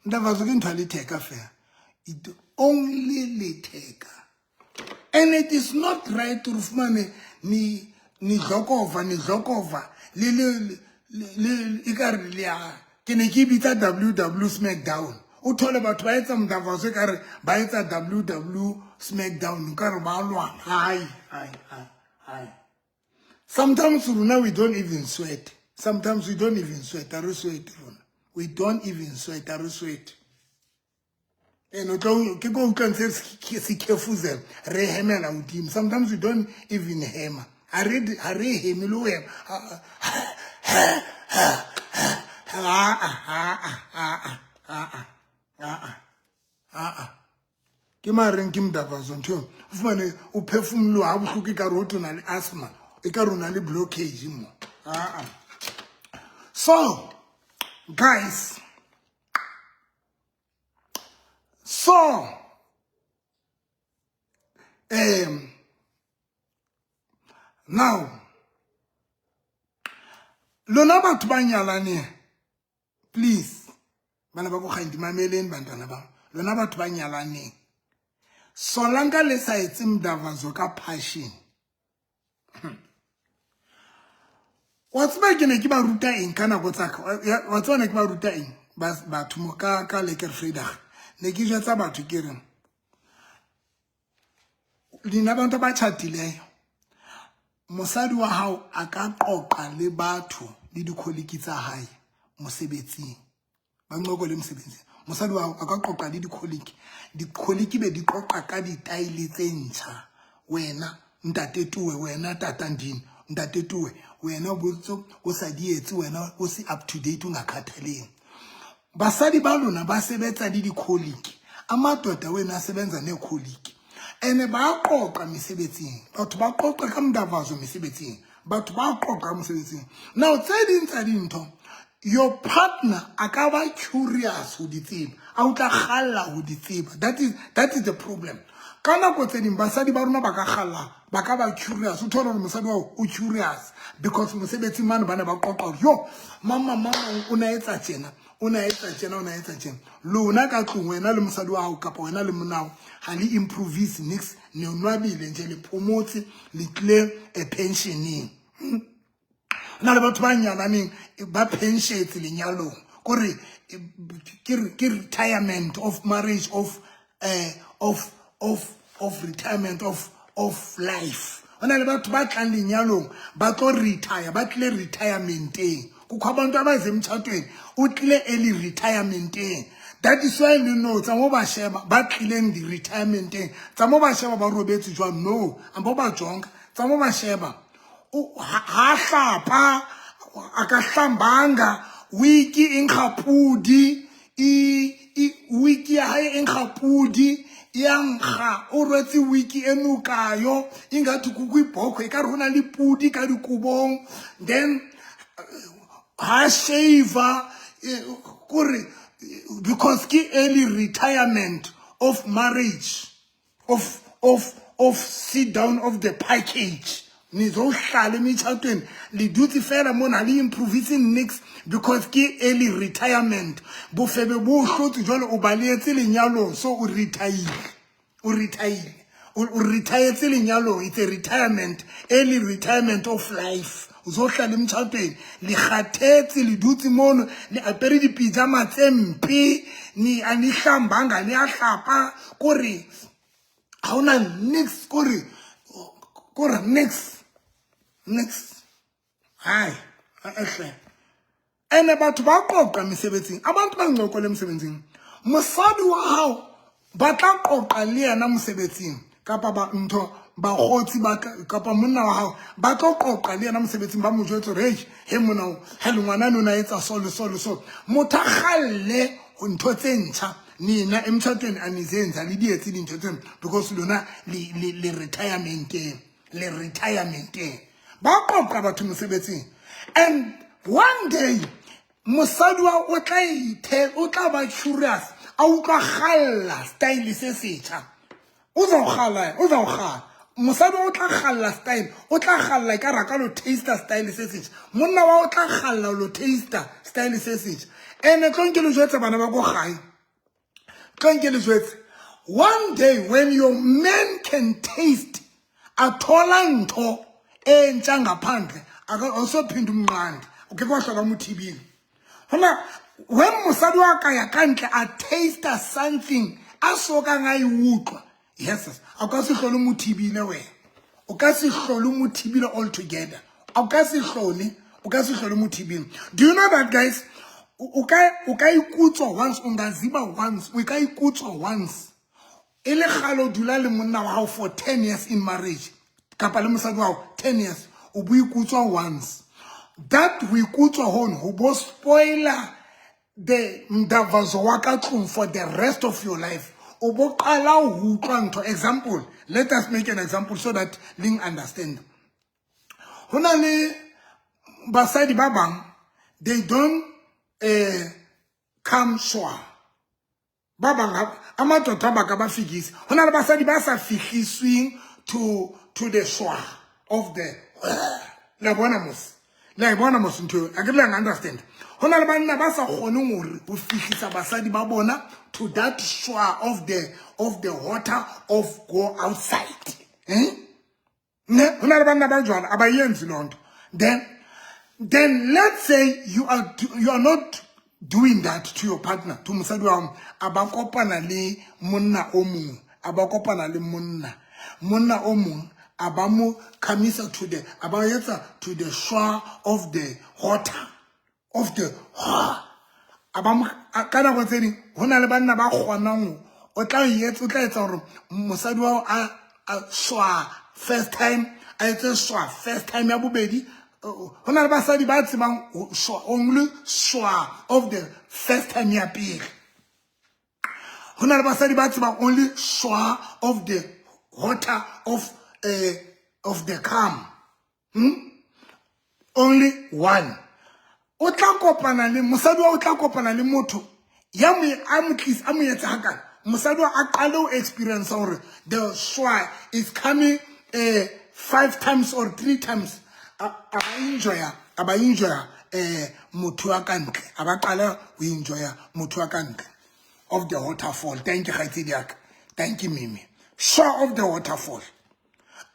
Ntavaso ke ntho ya letheka fela. It only letheka. And it is not right to fumane ni ni dlokova ni dlokova le le le e ka re le a ke ne ke bitsa WW Smackdown. O thole batho ba etsa Mdavaso e ka re ba etsa WW Smackdown ka re ba lwana. Hai hai hai hai. Sometimes rona we don't even sweat. Sometimes we don't even sweat. A re sweat rona. We don't even sweat. A re sweat. And o tlo ke go utlwa ntse se khefuzela re hemela hodimo. Sometimes we don't even hema. Ha re heme le ho hema. Ke mareng ke Mdavaso ntho eo. O fumane o phefumoloha ha bohloko e ka re ho thwe o na le asthma, e ka re o na le blockage mo. So, guys, so now lona batho ba nyalaneng, please bana ba ko kgang dimameleng bantwana ba lona batho ba nyalaneng, solanka le sa etse Mdavaso ka passion. Wa tseba ke ne ke ba ruta eng ka nako tsa ka? Wa tseba ne ke ba ruta eng batho mo ka Lekker Vrydag? Ne ke jwetsa batho ke re lina bantu abatshatileyo, mosadi wa hao a ka qoqa le batho le dikholiki tsa hae mosebetsing. Ba ncokole mosebetsing. Mosadi wa hao a ka qoqa le di-colleague. Di-colleague be di qoqa ka ditaele tse ntjha. Wena ntate Tuwe, wena tata Ndini, ntate Tuwe, wena o bontse o sa di etse, wena o se up to date, o ngakhathaleng. Basadi ba lona ba sebetsa le di-colleague. Amadoda wena asebenza nee-colleague. Ene ba qoqa mesebetsing. Batho ba qoqa ka mdavazo mesebetsing. Batho ba qoqa mosebetsing. Now tse ding tsa dintho, your partner a ka ba curious ho di tseba. A o tla kgalla ho di tseba. That is the problem. Ka nako tse ding basadi ba rona ba ka kgalla, ba ka ba curious. O thole hore mosadi wa hao o curious because mosebetsing mane ba ne ba qoqa hore yo mama mama o na etsa tjena, o na etsa tjena, o na etsa tjena. Lona ka tlung, wena le mosadi wa hao kapa wena le monna hao, ha le improvise nix, ne nwabile nje, le phomotse, le tlile pensioneng. Na le batho ba nyalaneng ba pensionetse lenyalong, kore ke retirement of marriage, of retirement of life. Ho na le batho ba tlang lenyalong ba tlo retire, ba tlile retirementeng. Kukho abantu abaze emtshatweni, o tlile early retirementeng. That is why le no tsa mo ba sheba ba tlileng di-retirementeng, tsa mo ba sheba ba robetse jwang, no ambo ba jonga, tsa mo ba sheba ha hlapa, a ka hlambanga, wiki e nkga pudi, wiki ya hae e nkga pudi, ya nkga, o rwetse wiki e nukayo, ingathi kukho ibhokhwe, ekare ho na le pudi ka dikobong. Then ha shave, kore because ke early retirement of marriage, of sit down of the package. Nizohlala emitshatweni, le dutse fela mona, le improvise nix because ke early retirement. Bofebe bo hlotse jwale, o balehetse lenyalong, so o retire, o retire, o retire lenyalong. It's a retirement, early retirement of life. Uzohlala emtshatweni, le kgathetse, le dutse mono, le apere dipijama tse mpe, ni a ni hlambanga, le a hlapa, kore ha hona nix, kore nix, nix. Hayi ehle. Ene batho ba qoqa mesebetsing, abantu ba ncokola emsebenzini. Mosadi wa hao ba tla qoqa le yena mosebetsing, kapa ba ntho bakgotsi ba kapa monna wa hao ba tlo qoqa le yena mosebetsing, ba mo jwetse hore hey, he monna o he le ngwana o na etsa so le so le so. Motho a kgalle ho ntho tse ntjha, nina emtshatweni anizenza, le di etse dintho tseno because lona le retirementeng, le retirementeng. Ba qoqa batho mosebetsing, and one day mosadi wa o tla ithe, o tla ba curious, a utlwa kgalla style se setjha. O za kgalla, o za kgalla, mosadi o tla kgalla style, o tla kgalla ka raka lo taster style se setjha. Monna wa o tla kgalla lo taster style se setjha. Ene tlo nke le jwetse bana ba ko gae, tlo nke le jwetse, one day when your man can taste, a thola ntho e ntša ngaphandle, awusophinda umnqande, o ke ke wa hlola mo thibile. Hona when mosadi wa ka ya ka ntle a taster something a sokang a e utlwa, yes, a ka se hlole mo thibile. Wena o ka se hlole mo thibile all together, o ka se hlole, o ka se hlole mo thibile. Do you know that, guys, o ka ikutswa once, o ngaziba once, o ka ikutswa once, e le kgale o dula le monna wa hao for 10 years in marriage, kapa le mosadi wa hao 10 years, o bo ikutswa once, that ho ikutswa hono ho bo spoiler the mdavazo wa ka tlung for the rest of your life. O bo qala ho utlwa ntho. Example, let us make an example so that ling understand. Ho na le basadi ba bang, they don't come sure. Ba bang amadoda ba ka ba fikisa. Ho na le basadi ba sa fihlisweng to the shwa of the la bona mos, la e bona mos ntho eo, a ke le understand. Ho na le banna ba sa kgoneng hore ho fihlisa basadi ba bona to that shwa of the water of go outside, eh? Ne ho na le banna ba jwalo, a ba yenzi loo nto. Then let's say you are not doing that to your partner, to mosadi wa hao, a ba kopana le monna o mong, a ba kopana le monna o mong, a ba mo khamisa to the, a ba etsa to the shore of the water of the. A ba ka nako tse ding ho na le banna ba kgonang o tla etsa o tla etsa hore mosadi wa a swa first time a etse swa first time ya bobedi. Ho na le basadi ba tsebang swa only swa of the first time ya pele. Ho na le basadi ba tsebang only swa of the water of the calm. Only one. O tla kopana le mosadi wa o tla kopana le motho ya mo a mo tlisa a mo etsa hakana. Mosadi wa a qale ho experience hore the swa is coming 5 times or 3 times. A ba enjoya, a ba enjoya motho wa ka ntle. A ba qala ho enjoya motho wa ka ntle of the waterfall. Thank you kgaitsedi ya ka. Thank you Mimi. Swa of the waterfall.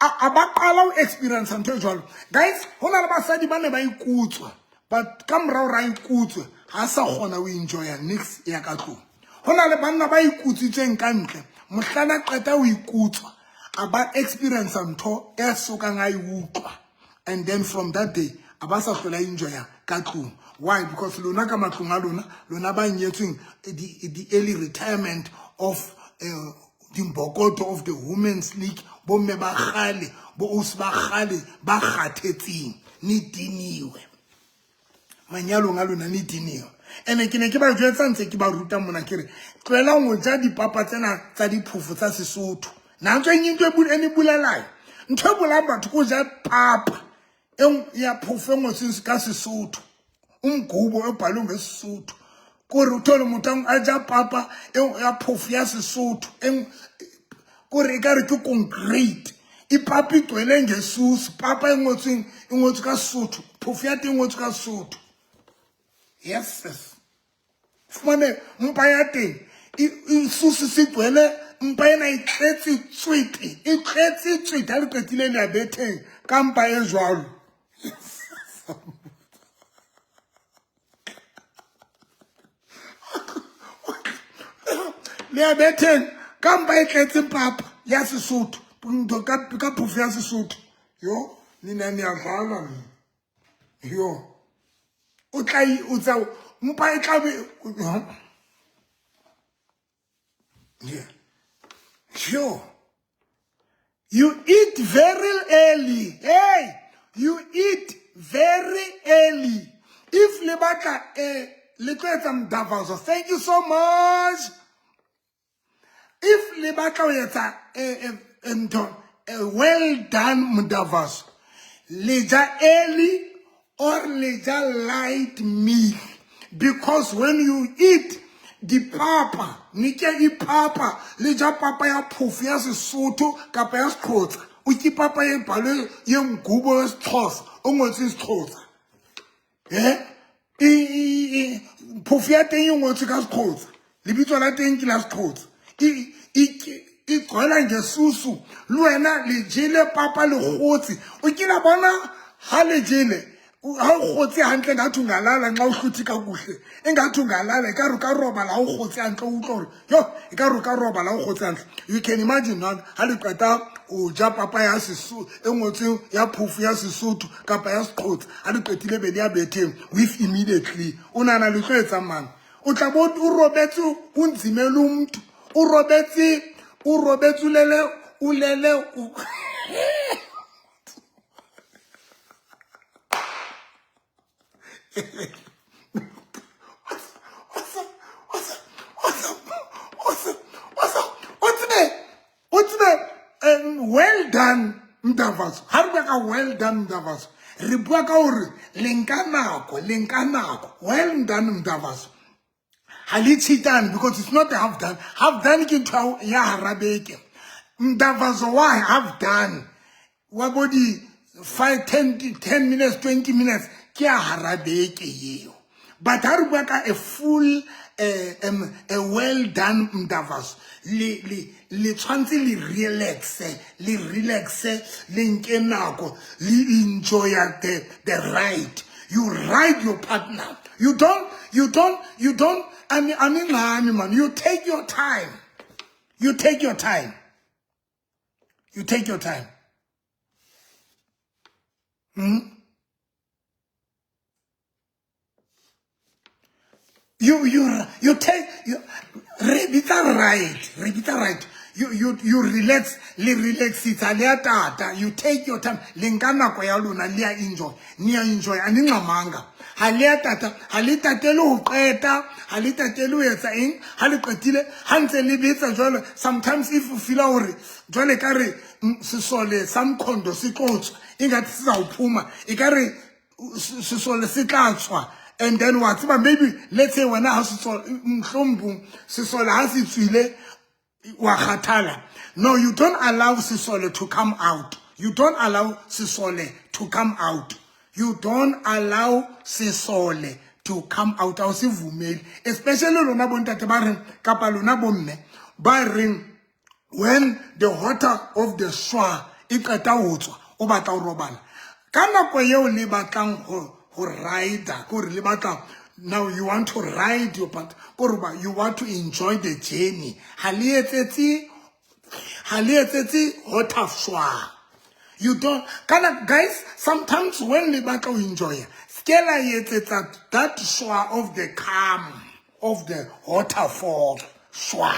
A ba qala ho experience ntho e jwalo. Guys, ho na le basadi ba ne ba ikutswa, but ka morao ra ikutswe ha sa kgona ho enjoya nix ya ka tlung. Ho na le banna ba ikutswitseng ka ntle, mohlana qeta ho ikutswa, a ba experience ntho e sokang a e utlwa. And then from that day a ba sa hlola enjoya ka tlung. Why? Because lona ka matlung a lona, lona ba nyetsweng the early retirement of dimbokoto of the Women's League, bo mme ba kgale, bo ausi ba kgale ba kgathetseng, ne diniwe. Manyalong a lona ne diniwe. Ene ke ne ke ba jwetsa ntse ke ba ruta mona ke re tlohelang ho ja dipapa tsena tsa diphofo tsa Sesotho. Nantso e ntho e ne bulelayo. Ntho e bolayang batho ke ho ja papa e ya phofo e ngotsweng ka Sesotho. Umgubo obhalwe ngeSesotho. Kore o thole motho a ja papa e ya phofo ya Sesotho. Kore e ka re ke concrete. Ipapa e gcwele ngesusu, papa e ngotsweng e ngotswe ka Sesotho, phofo ya teng e ngotswe ka Sesotho. Yes, yes. Fumane mpa ya teng isusu se gcwele mpa ena e tletse tswete, e tletse tswete ha le qetile le ya betheng ka mpa e jwalo. Le ya betheng ka mpa e tletseng papa ya Sesotho, ntho ka phofo ya Sesotho. Yo, nina niyadlala nina. Yo. O tla o tsa mpa e tla be. Yeah. Sure. You eat very early. Hey, you eat very early. If le batla le tlo etsa mdavazo, thank you so much. If le batla ho etsa ntho well done mdavazo, le ja early or le ja light meal, because when you eat dipapa, nike ipapa, le ja papa ya phofo ya Sesotho kapa ya Sexhosa, o ke papa e bhalwe ye mgubo ya Sexhosa, o ngotswe Sexhosa. Phofo ya teng e ngotswe ka Sexhosa, lebitso la teng ke la Sexhosa. E gcwela ngesusu, le wena le jele papa le kgotse. O kile bona ha le jele, ha o kgotse hantle ngathi ungalala nxa o hluthi kakuhle. Engathi ungalala, ekare o ka robala ha o kgotse hantle, o utlwa hore, yo, ekare o ka robala ha o kgotse hantle. You can imagine now, ha le qeta o ja papa ya Sesotho, e ngotsweng ya phofo ya Sesotho kapa ya Sexhosa, ha le qetile be le ya betheng with immediately. O nahana le tlo etsang mang? O tla bo o robetse o nzimele umntu, o robetse, o robetse o lele, o lele, o well done Mdavazo. Ha re bua ka well done Mdavazo, re bua ka hore le nka nako, le nka nako. Well done Mdavazo. Ha le cheatane because it's not a half done. Half done ke ntho ya hara beke. Mdavazo wa half done. Wa bo di 5, 10, 10 minutes, 20 minutes ke ya hara beke eo. But ha re bua ka a full a well done Mdavazo, le tshwantse le relaxe, le relaxe, le nke nako, le enjoy the ride. You ride your partner. You don't, you don't, you don't, I mean, I mean, man, you take your time. You take your time. You take your time. You take you, re bitsa right, re bitsa right. You relax, le relaxitsa, le a tata. You take your time, le nka nako ya lona, le a enjoy, ni a enjoy, a ni nqamanga. Ha le a tata, ha le tatele ho qeta, ha le tatele ho etsa eng, ha le qetile, ha ntse le betsa jwalo. Sometimes if you feel hore jwale ka re sesole sa mkhondo se tlo tswa, ingathi sizawuphuma, ekare sesole se tla tswa. And then wa tseba, maybe let's say wena ha sesole, mhlomong sesole ha se tswile, wa kgathala. No, you don't allow sesole to come out. You don't allow sesole to come out. You don't allow sesole to come out. Ha o se vumele, especially lona bontate ba reng, kapa lona bomme ba reng, when the water of the shwa e qeta ho tswa, o batla ho robala. Ka nako eo le batlang ho ride, kore le batla, now you want to ride your part, kore ba you want to enjoy the journey. Ha le etsetse, ha le etsetse water shwa. You don't kana, guys, sometimes when le batla ho enjoy, ske la etsetsa that shwa of the calm of the waterfall shwa,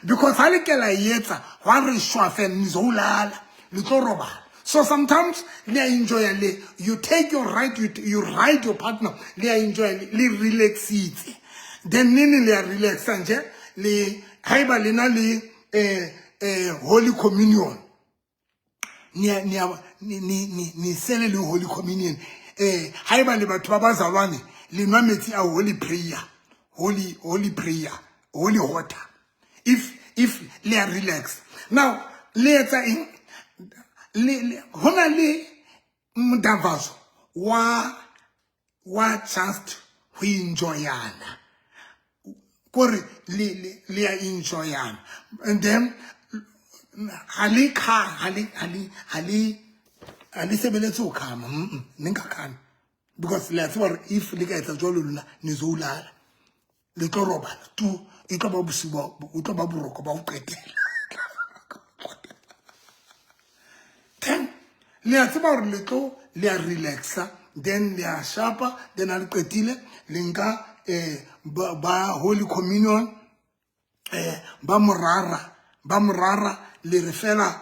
because ha le ke la etsa wa re shwa fela, nizolala, le tlo robala. So sometimes le a enjoy, le you take your right, you ride your partner, le a enjoy, le relaxitse. Then nini le a relaxa nje, le haeba le na le holy communion, ni sele le holy communion, haeba le batho ba bazalwane, le nwa metsi a holy prayer, holy prayer, holy water. If le a relax now, le etsa eng? Le hona le mdavazo wa just ho enjoyana, kore le a enjoyana, and then ha le kha ha le ha le ha le ha le sebeletse ho khama, ne nka khama, because le a tseba hore if le ka etsa jwalo, lona nizolala, le tlo robala tu, e tlo ba bosiu o tlo ba boroko ba ho qetela. Then le a tseba hore le tlo, le a relaxa, then le a shapa, then ha le qetile, le nka ba holy communion, ba morara, ba morara, le re fela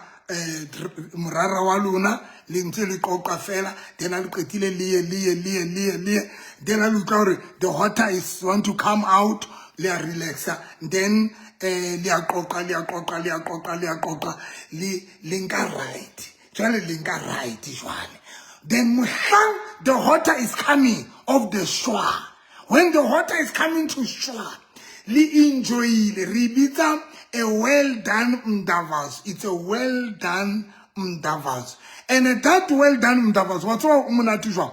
morara wa lona, le ntse le qoqa fela. Then ha le qetile, le ye, le ye, le ye, le ye, le ye. Then ha le utlwa hore the water is want to come out, le a relaxa, then le a qoqa, le a qoqa, le a qoqa, le a qoqa, le nka right jwale, le nka right jwale. Then mohlang the water is coming of the shwa, when the water is coming to shwa, le enjoyile, re bitsa a well done mdavas. It's a well done mdavas, and that well done mdavas, wa tseba o monate jwang?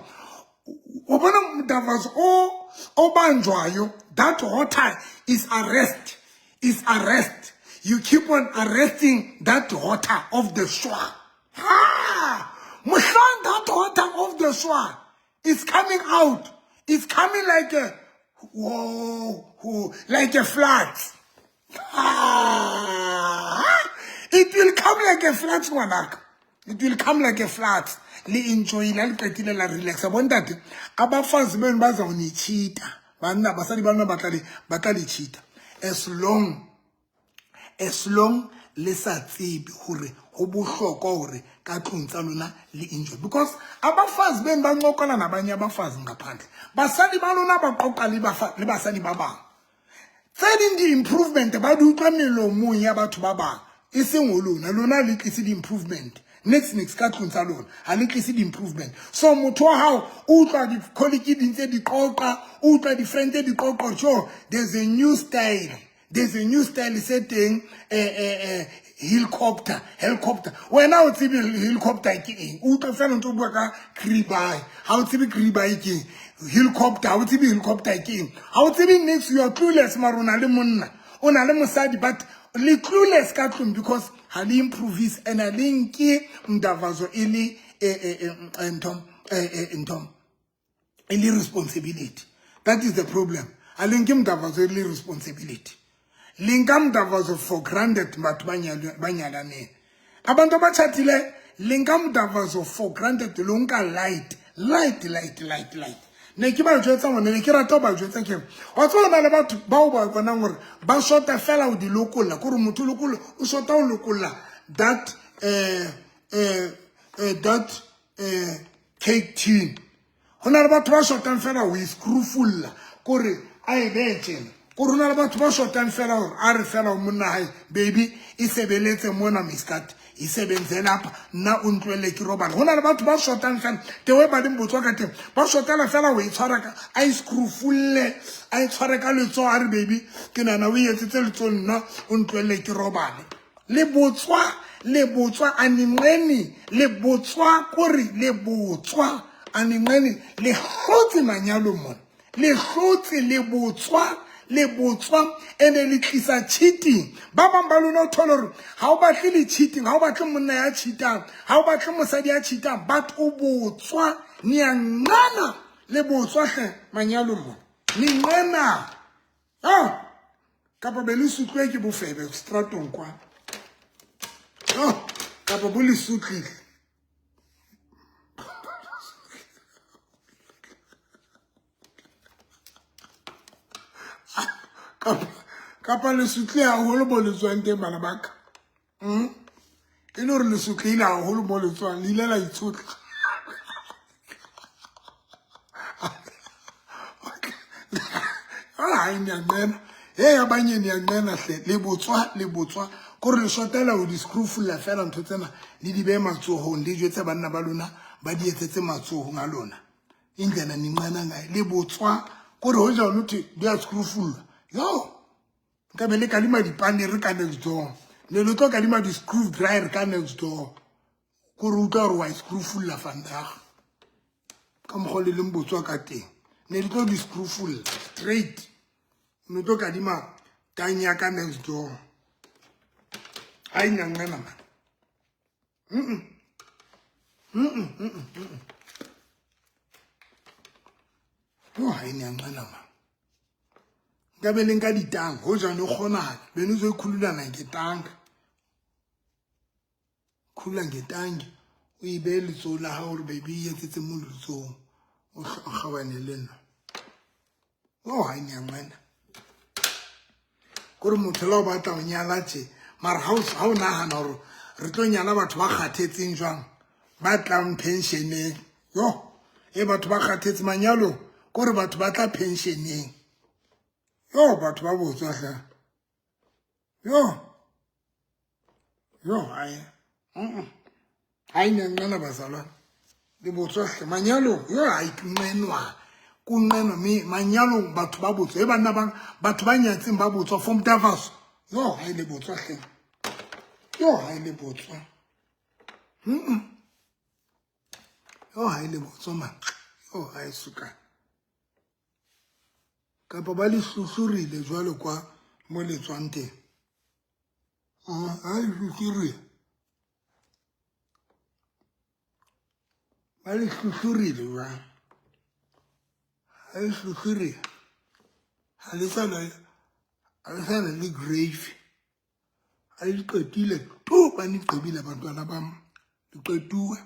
O bona mdavas o banjwayo, that water is arrest, is arrest. You keep on arresting that water of the shwa. Ha! Mohlang that water of the shwa is coming out, it's coming like a whoa, whoa, like a flood. It will come like a flood, ngwanaka. It will come like a flood. Le enjoy, la le qetile, la relaxa. Bontate, abafazi benu bazawunichita. Banna, basadi ba lona ba tla le cheata. As long le sa tsebe hore ho bohlokwa hore ka tlung tsa lona le enjoy, because abafazi benu ba ncokola nabanye abafazi ngaphandle, basadi ba lona ba qoqa le basadi ba bang. Tse ding di-improvement ba di utlwa melomong ya batho ba bang, e seng ho lona. Lona le tlise di-improvement nix nix ka tlung tsa lona, ha le tlise di-improvement. So motho wa hao o utlwa di-colleague di ntse di qoqa, o utlwa di-friend di qoqa, sure, there's a new style, there's a new style se teng, helicopter, helicopter. Wena o tsebe helicopter ke eng? O utlwa fela ntse o bua ka kribai, ha o tsebe kribai ke eng. Helicopter, ha o tsebe helicopter ke eng, ha o tsebe nix. You are clueless, mara o na le monna, o na le mosadi, but le clueless ka tlung because ha le improvise and ha le nke mdavazo e le ntho, ntho e le responsibility. That is the problem. Ha le nke mdavazo e le responsibility, le nka mdavazo for granted. Batho ba nyalaneng, abantu abatshatileyo, le nka mdavazo for granted, lo nka light, light, light, light, light. Ne ke ba jwetsa ngwana, ne ke rata ho ba jwetsa ke wa tseba na le batho bao ba bonang hore ba shota fela ho di lokolla, kore motho o lokolla, o shota ho lokolla that that cake tin. Ho na le batho ba shotang fela ho e screwfulla, kore a e behe tjena. Kore ho na le batho ba shotang fela hore a re fela ho monna hae, baby, e sebeletse mona miskat, e sebentse lapha, nna o ntlohelle ke robala. Ho na le batho ba shotang fela, the way ba leng botswa ka teng, ba shotela fela ho e tshwara ka, a e screwfulle, a e tshware ka letsoho, a re baby, ke nahana o e etsetse letsoho, nna o ntlohelle ke robale. Le botswa, le botswa, a ninqeni, le botswa, kore le botswa, a ninqeni, le hlotse manyalo mona. Le hlotse, le botswa, le botswa, ene le tlisa cheating. Ba bang ba lona o thole hore ha o batle le cheating, ha o batle monna ya cheatang, ha o batle mosadi ya cheatang, but o botswa, ni a nqena, le botswa hle manyalo mona. Ni nqena. Ah! Kapa be le sutluwe ke bofebe stratong kwa. Oh, kapa bo le sutlile. Kapa, kapa le sutlile haholo bo le tswang teng bana ba ka. E le hore le sutlile haholo mo le tswang, le ile la itshotla. Hayi niyanqena. Hey abanye niyanqena hle, le botswa, le botswa. Kore le shotela ho di screwfulla fela ntho tsena, le di behe matsohong, le jwetse banna ba lona ba di etsetse matsohong a lona. Indlela ninqena ngayo, le botswa. Kore hoja o thwe di a screwfulla. Yo! Nka be le kadima dipanere ka next door. Ne le tlo kadima di-screw dryer ka next door. Kore utlwa hore wa screwfulla vandag. Ka mokgwa le leng botswa ka teng. Ne le tlo di screwfulla straight. Ne tlo kadima tang ya ka next door. Ha e nyanqena man. Yo, ha e nyanqena man. Nka be le nka ditang, hoja ne kgonahala, be ne uzoyikhululana ngetanga. Khulula ngetangi, o e behe letsoho la hao hore baby e etsetse mo letsohong. O kgaohane le nna. Oh, ha e nyanqena. Kore motho la o batla ho nyala tje, mara ha o nahana hore re tlo nyala batho ba kgathetseng jwang, ba tlang pensioneng. Yo, e batho ba kgathetse manyalong, kore batho ba tla pensioneng. Yo, batho ba botswa hle. Yo. Yo, hayi. Hayi nyanqena bazalwane. Le botswa hle manyalong. Yo, hayi kunqenwa. Kunqenwa me manyalong batho ba botswa. E banna ba batho ba nyatseng ba botswa from Davos. Yo, hayi le botswa hle. Yo, hayi le botswa. Yo, hayi le botswa man. Yo, hayi suka. Kapa ba le hlohlorile jwalo kwa mo le tswang teng. Ha le hlohlorile. Ba le hlohlorile jwang. Ha le hlohlorile. Ha le sa na, ha le sa na le grave. Ha le qetile, tu, ba ni qebile bantwana ba m-, le qetuwe.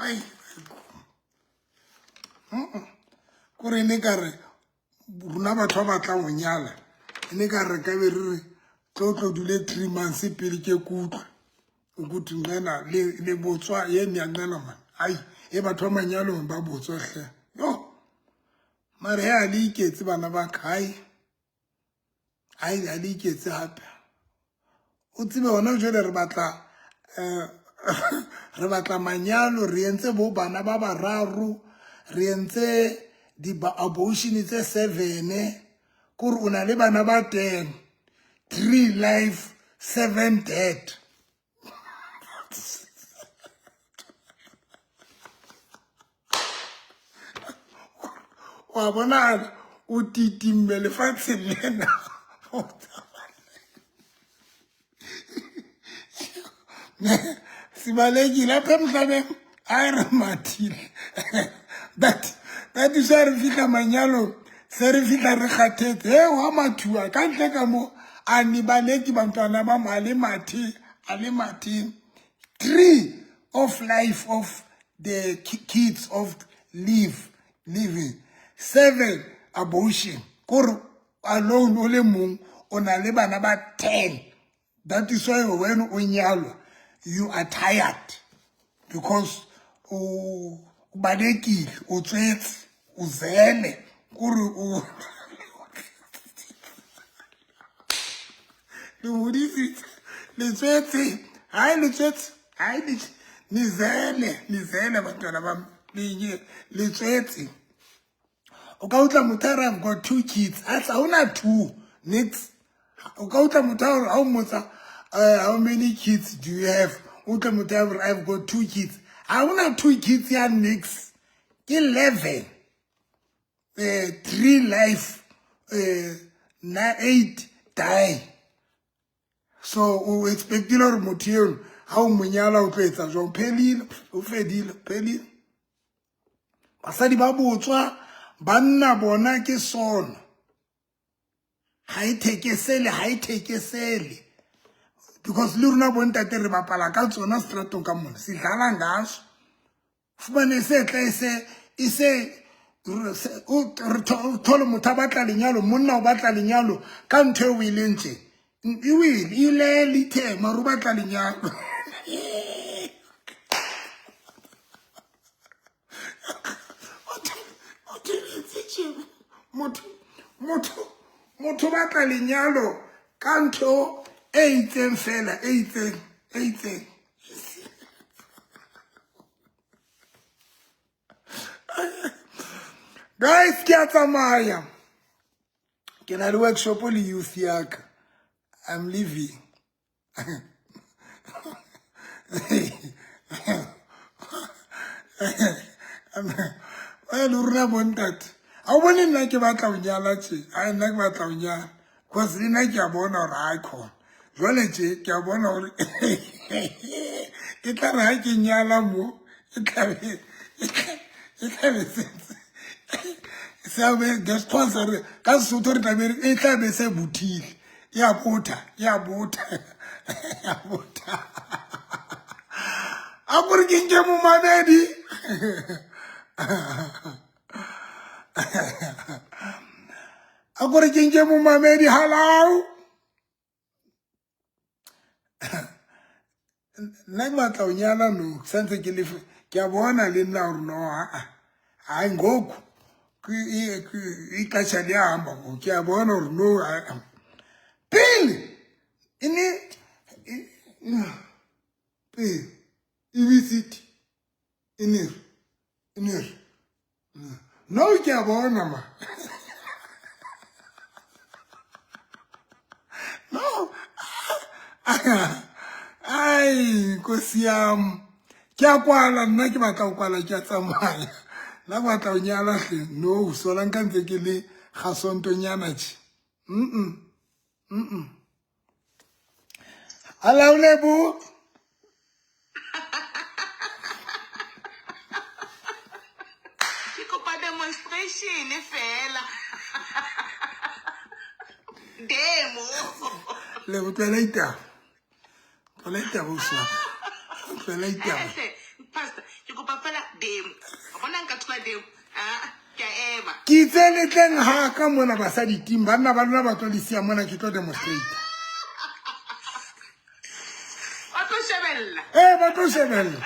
Ai, kore ne ka re rona batho ba batlang ho nyala, ne ka re ka be re re tlo tlo dule 3 months pele ke kutlwe ukuthi nqena le botswa ye nyanqena man. Ai, e batho ba manyalong ba botswa hle. Yo, mare ha le iketse bana ba ka, ai. Ai, ha le iketse hape. O tsebe hona jwale re batla, re batla manyalo, re entse bo bana ba bararo, re entse di abortion tse 7, kore o na le bana ba 10, 3 life, 7 dead. Wa bona o titimme lefatsheng lena. Sibalekile apha emhlabeni, hayi re mathile. But That is why re fihla manyalong se re fihla re kgathetse. He wa mathuwa ka ntle ka mo a ni baleki bantwana ba a le mathe a le mathe. Tree of life of the kids of live living. 7 abortion. Kore alone o le mong o na le bana ba 10. That is why when o nyalwa you are tired because o balekile, o tswetse, o zele, kore o le hodisitse, le tswetse, hayi le tswetse, hayi nizele, nizele bantwana bam, le tswetse. O ka utlwa motho a re I've got 2 kids, a tsa ona 2 nix. O ka utlwa motho a re ha o mmotsa, how many kids do you have? O utlwa motho a re I've got 2 kids. Ha ona 2 kids ya nix. Ke 11. 3 life, 8 die. So o expectile hore motho eno ha o mo nyala o tlo etsa jwang? Phelile, o fedile, phelile. Basadi ba botswa, banna bona ke sono. Ha e thekesele, ha e thekesele. Because le rona bontate re bapala ka tsona stratong ka mona, sidlala ngaso. Fumane se tla e se, e se, o thole motho a batla lenyalo, monna o batla lenyalo ka ntho eo o e leng tje. E wele, e lele ithe, mara o batla lenyalo. Motho batla lenyalo ka ntho e itseng fela, e itseng, e itseng. Guys, ke a tsamaya. Ke na le workshop le youth ya ka. I'm leaving. Well, rona bontate. Ha o bone nna ke batla ho nyala tje. Ai, nna ke batla ho nyala. Because le nna ke a bona hore ha e khona. Jwale tje, ke a bona hore e tla re ha ke nyala mo, e tla be, e tla be setse. Se be ngesixhosa re ka Sesotho re tla be e tla be se buthile. Ya botha, ya botha. Ya botha. A kore ke nke momamedi. A kore ke nke momamedi, hello. Nna ke batla ho nyala no, santse ke le ke a bona le nna hore no, ha a. Hayi ngoku ixesha liyahamba ngoku, ke a bona hore no, ha-a. Pele ine pele ibisithi inir inir no ke a bona ma. No. Ai nkosi yam. Ke a kwala nna ke batla ho kwala ke a tsamaya. Nna ke batla ho nyala hle. No, sola nka ntse ke le gasontonyana tje. Hello Lebo. Ke kopa demonstration fela. Demo. Lebo tlohela ditaba. Tlohela ditaba o swa. Tlohela ditaba. Pastor, ke kopa fela demo. O bona nka thola demo. Ah, ke a ema. Ke itse le tleng ha ka mona basadi team, banna ba lona ba tlo le siya mona ke tlo demonstrate. Ba tlo shebella. Ba tlo shebella.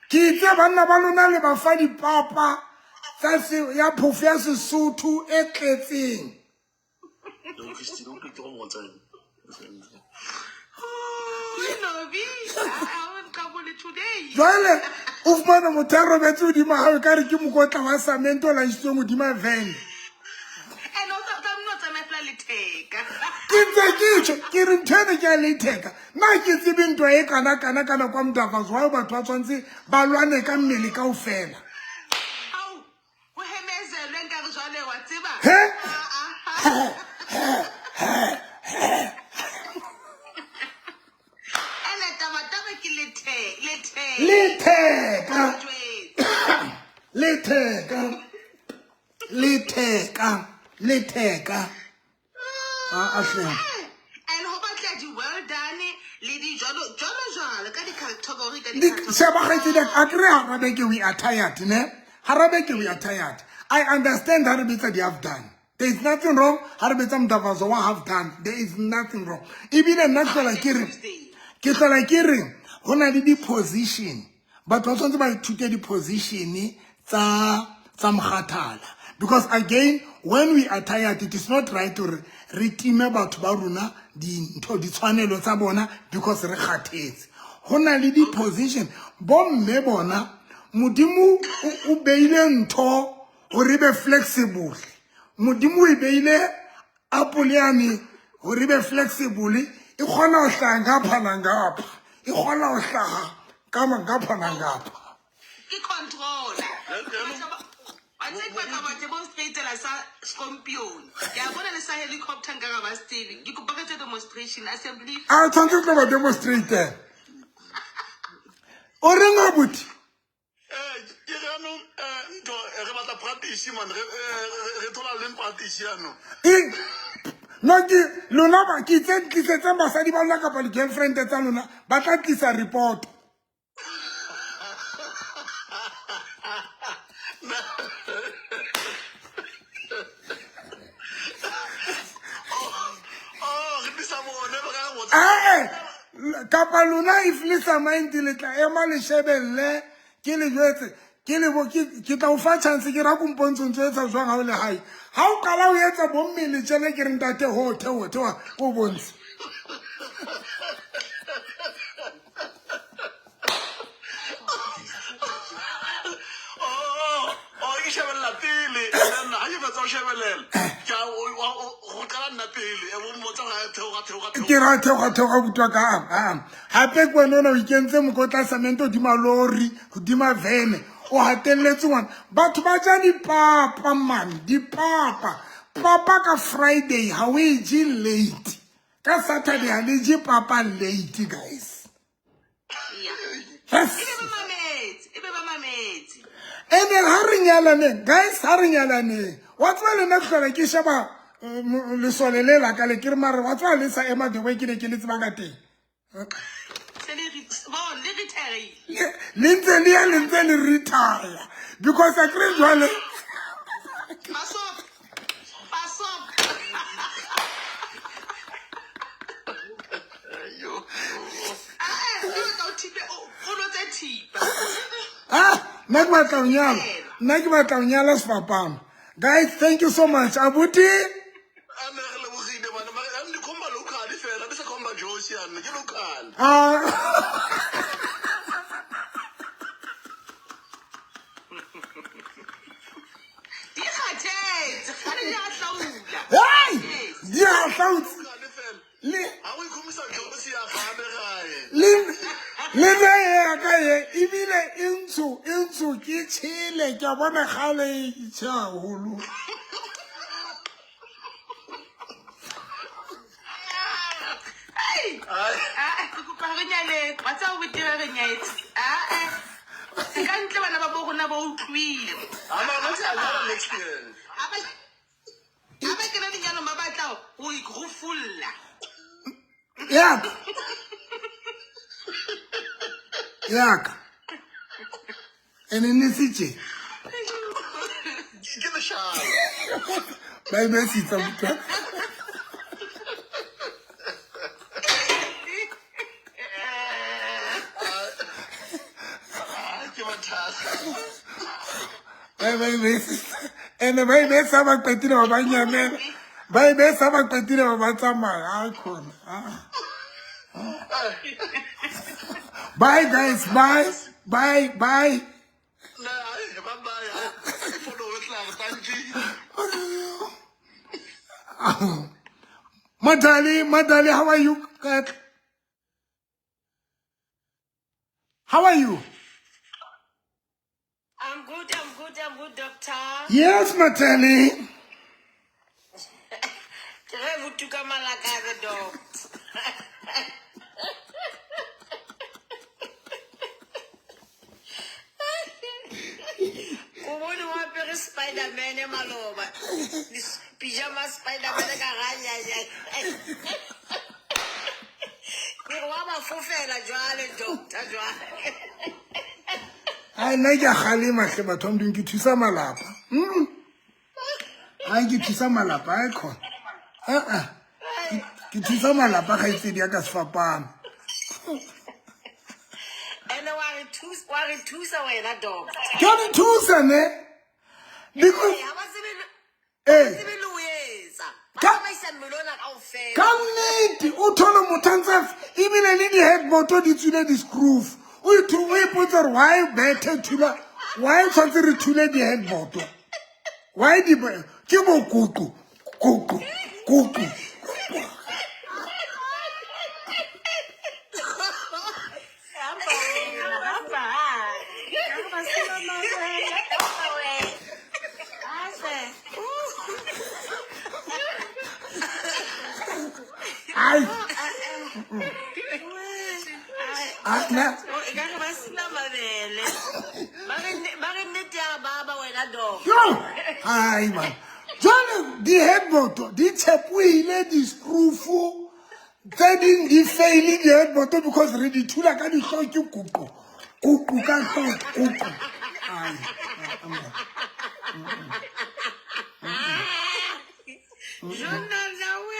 Ke itse banna ba lona le ba fa dipapa tsa se ya phofo ya Sesotho e tletseng. Jwale o fumana motho a robetse hodima hao ekare ke mokotla wa cement o laisitsweng hodima van. Ke ntse ke tjho, ke re ntho ena ke a letheka. Nna ke tsebe ntwa e kana kana kana kwa Mdavazo, why batho ba tshwanetse ba lwane ka mmele kaofela. He? Letheka. Letheka. Letheka, letheka. Ah, hle. And ho batla di well done le di jwalo jwalo jwalo ka di-category ka di-category. Sheba kgaitsedi a kry hara beke we are tired ne hara beke we are tired. I understand ha re betsa di-half done. There is nothing wrong ha re betsa mdavazo wa half done. There is nothing wrong. Ebile nna ke hlola ke re ke hlola ke re ho na le di-position. Batho ba tshwanetse ba ithute di-position tsa tsa mokgathala. Because again, when we are tired, it is not right hore re time batho ba rona dintho ditshwanelo tsa bona because re kgathetse. Ho na le di-position. Bomme bona Modimo o beile ntho hore e be flexible. Modimo o e beile apole yane hore e be flexible, e kgona ho hlaha ngapha na ngapha, e kgona ho hlaha ka ngapha na ngapha. Ke controller. Wa tseba ke batla ba demonstratela sa scorpion. Ke a bona le sa helicopter nka ga ba se tsebe. Ke kopa ka tsa demonstration assembly. A tshwanetse tlo ba demonstrate. O reng abuti? Ke re jaanong ntho re batla practice man, re thola leng practice jaanong? No ke lona ba ke itse tlisetseng basadi ba lona kapa di-girlfriend tsa lona ba tla tlisa report. Oh, re tlisa bone ba ka re botsa. Ee, kapa lona if le sa mind le tla ema le shebelle ke le jwetse ke le bo ke tla o fa chance ke ra kompontsho ntse etsa jwang ha o le hae. Ha o qala o etsa bommele tjena ke re ntate ho theoha theoha o bontshe. Oh, oh, ke shebella pele. And then ha ke fetsa ho shebelela, ke a go qala nna pele. E bo mmotsa gore theoga theoga Ke theoga. ra theoga theoga butwa ka a hape ke wena ona o ikentse mokotla cement hodima lori hodima vene o hatelletse ngwana. Batho ba ja dipapa man, dipapa. Papa ka Friday ha o e je late. Ka Saturday ha le je papa late guys. Yeah. Yes. E be ba mametse, e be ba mametse. Ene ha re nyalaneng guys, ha re nyalaneng. Wa tseba le nna ke hlola ke sheba lesole le la ka le ke re mare wa tseba le sa ema the way ke ne ke le tseba ka teng. Se le bon, le retire. Le ntse le ya le ntse le retire because a kry jwale. Pasop. Pasop. Yo. Ah, eh, o tla o thipe o lo tse thipa. Ah, nna ke batla ho nyala. Nna ke batla ho nyala sefapano. Guys, thank you so much. Abuti. A ne re lebogile bana, mare di khomba local fela, di sa khomba Josi yana, ke local. Ah. Di kgathetse, kgale di a hlaula. Hey! Yes. Di a hlautse. Local fela. Le Ha o ikhomisa Josi ya gane gae. le le ne ya ka ye ebile e ntsho e ntsho ke tshele ke a bona kgale e tjhe haholo. Ai. Ai. Ah, ke kopa re nyaleng. Wa tseba ho betere re nyetse. Ah, eh. Ka ntle bana ba bo rona ba utlwile. Ha mara nna ke a nyala next year. Ha ba kena lenyalong ba batla ho ikrufulla. Yaka. Yaka. Ene ne se tje. Ke leshano. Ba e besitsa motho. Ah, ke mathata. Ba e besitsa. Ene ba e besa ba qetile ba ba nyamela. Ba e besa ba qetile ba ba tsamaya. Ai khona. Ah. Bye guys, bye. Bye, bye. Ne, ai, bye bye. Ai, follow tla re thank you. Madali, Madali, how are you? How are you? I'm good, I'm good, I'm good, doctor. Yes, Matali. Ke re botuka malakabe, doc. Ko O bone o apere Spiderman maloba. Pyjama Spiderman ka ga ya. Ke re wa ba fofela jwale doctor jwale. Ai, nna ke a kgalema hle batho ba Modimo, ke thusa malapa. Ai, ke thusa malapa, ai khona. Ah. Ke thusa malapa kgaitsedi ya ka sefapano. Ene wa re thusa, wa re thusa wena doctor. Ke a di thusa ne. Because Ha ba tsebe le eh tsebe le ho etsa. Ba tsamaisa mmele ona kaofela. Ka nnete o thole motho a ntse ebile le di-headboard di tswile di-screw. O o ipotsa gore why bethe thula, why tshwanetse re thule di-headboard? Why di ke bo kuku kuku kuku. Ai. Ah, nna E ka re ba sena mabele. Ba re nnete ya baba wena dog. Yo! Ai man. Jwale di-headboard di tshepohile di-screw tse ding di faile di-headboard because re di thula ka dihlooho ke kuku. Kuku ka hlooho kuku. Ai. Jona we.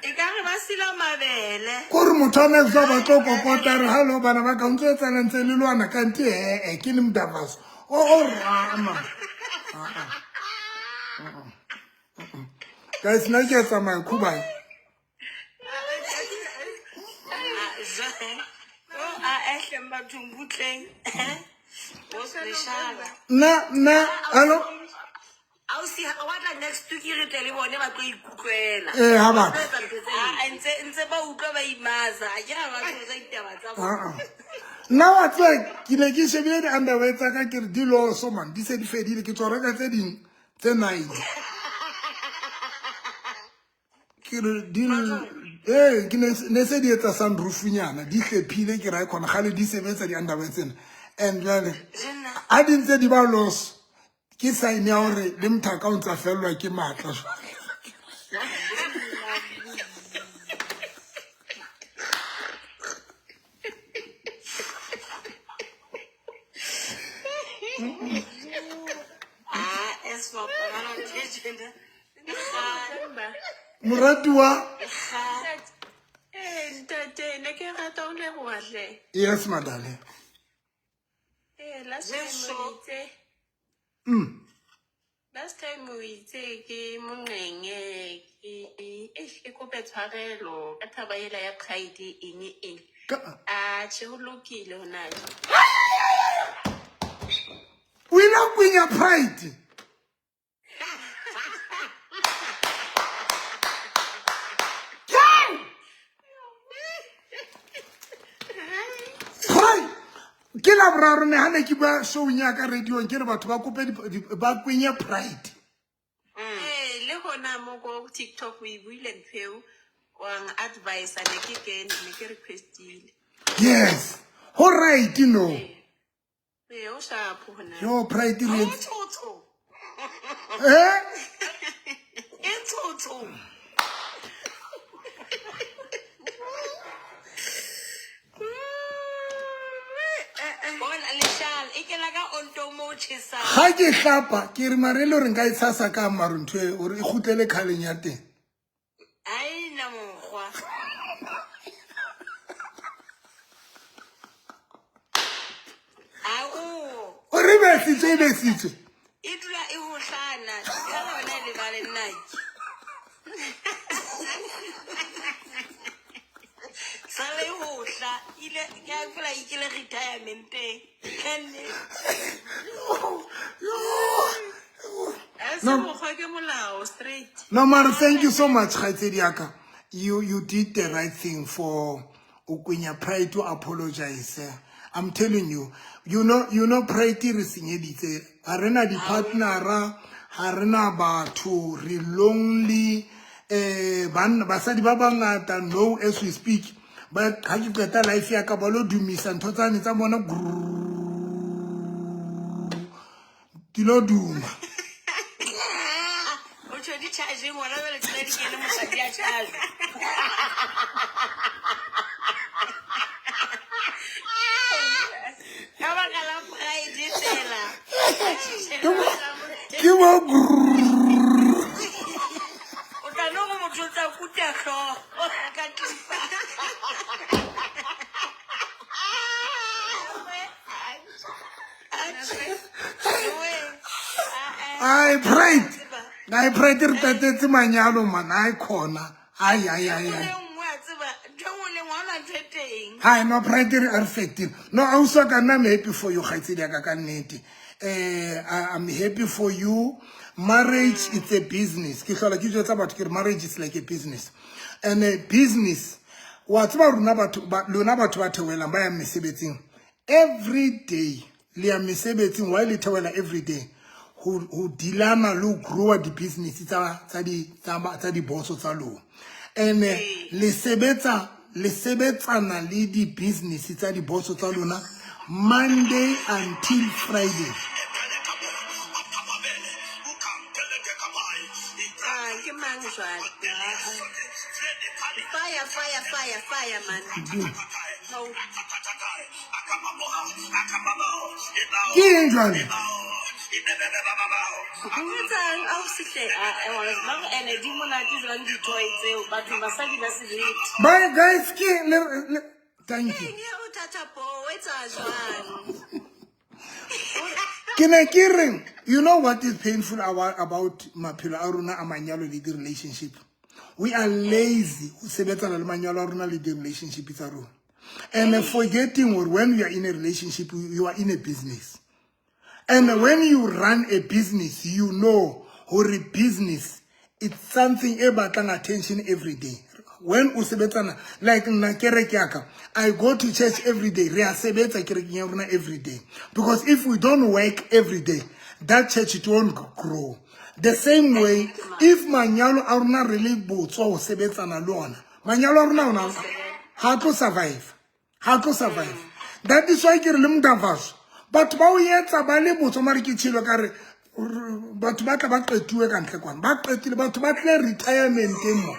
E ka re ba sila mabele. Kore motho a next door ba tlo kokota re hallo bana ba ka ntse etsalang ntse le lwana kante ee ke le mdavaso. O rama. Guys, nna ke a tsamaya khubane. A ehle bathong butleng. O special. Nna hallo. Ausi wa tla next week re tle le bone ba tlo ikutlwela. Eh, ha batla. Ah, ntse ba utlwa ba imaza. A ke ra ba tlosa ditaba tsa bona. Ah. Nna wa tseba ke ne ke shebile di-underwear tsa ka ke re di loso man, di se di fedile ke tswa reka tse ding tse 9. Ke re di eh ke ne se di etsa sunroof-nyana di hlephile ke ra khona gale di sebetsa di-underwear tsena. And jwale ha di ntse di ba loso ke sign ya hore le mthaka o ntsa fellwa ke matla jwale. Ah, es wa pana tjena. Moratuwa. Eh, ntate, ne ke rata ho leboha hle. Yes, madale. Eh, last time o itse. Last time o itse ke monqenge ke ke kope tshwarelo ka taba ela ya pride eng eng. A tjhe ho lokile hona. O ile a kwenya pride. Pride. Ke la boraro ne ha ne ke bua show-ong ya ka radio-ong ke re batho ba kope ba kwenye pride. Eh, le hona mo ko TikTok o e buile ntho eo, wa advise ne ke kene ne ke requestile. Yes. Ho right no. Eh, o sharp hona. Yo pride re E etse. tshotso. Eh? E tshotso. Bona leshal e kena ka onto mo tjhesang. Ha ke hlapa ke re mare le hore nka e tshasa ka maro ntho e hore e kgutlele khaleng ya teng. Ai na mokgwa. Ao. O re besitswe e besitswe. E dula e hohlana. Ka yona e lebale nnake. Sale hohla ile ke a fela ikile retirementeng. Kenne. A se No. mokgwa ke molao straight. No, Mara, thank you so much, kgaitsedi ya ka. You did the right thing for o kwenya pride to apologize. I'm telling you, you know pride re senyeditse. Ha re na di-partnera, ha re na batho, re lonely. Banna, basadi ba bangata know as we speak. Ba ha ke qeta life ya ka ba lo dumisa ntho tsane tsa bona. Ke lo duma. O tjho di charge ngwana jwale tsena di kene mosadi a charge. Ka baka la pride fela. Ke mo O tla no go motho o tla kuta hlooho ka tlipa. Ai pride. Ai pride re tatetse manyalo man. Ai khona. Ai ai ai ai. Hi no pride re re fetile. No ausi ka nna I'm happy for you kgaitsedi ya ka ka nnete. I'm happy for you. Marriage it's a business. Ke hlola ke jwetsa batho ke re marriage is like a business. And a business wa tseba rona batho lona batho ba theohelang ba yang mesebetsing every day le ya mesebetsing why le theohela every day ho dealana le ho growa di-business tsa diboso tsa lona and le sebetsa le sebetsana le di-business tsa diboso tsa lona Monday until Friday. Ah, ke mang jwale? Fire, fire, fire, fire, man. Hao. Ke eng jwale? O etsang? Ausi hle. Ah, eh, ba re ene di monate jwang di-toy tseo batho basadi ba sebete. Bye guys ke le, le thank you. Eng e o thata po, o etsa jwang? Ke ne ke re you know what is painful about maphelo a rona a manyalo le di-relationship? We are lazy ho sebetsana le manyalo a rona le di-relationship tsa rona. And forgetting or when you are in a relationship, you are in a business. And when you run a business, you know hore business it's something e batlang attention every day. When o sebetsana like nna kereke ya ka, I go to church every day. Re a sebetsa kerekeng ya rona every day. Because if we don't work every day, that church it won't grow. The same way, if manyalo a rona re le botswa ho sebetsana le ona, manyalo a rona ona ha tlo survive. Ha tlo survive. That is why ke re le Mdavaso. Batho ba o etsa ba le botswa mare ke tshilo ka re batho ba tla ba qetuwe ka ntle kwana. Ba qetile batho ba tle retirementeng mo.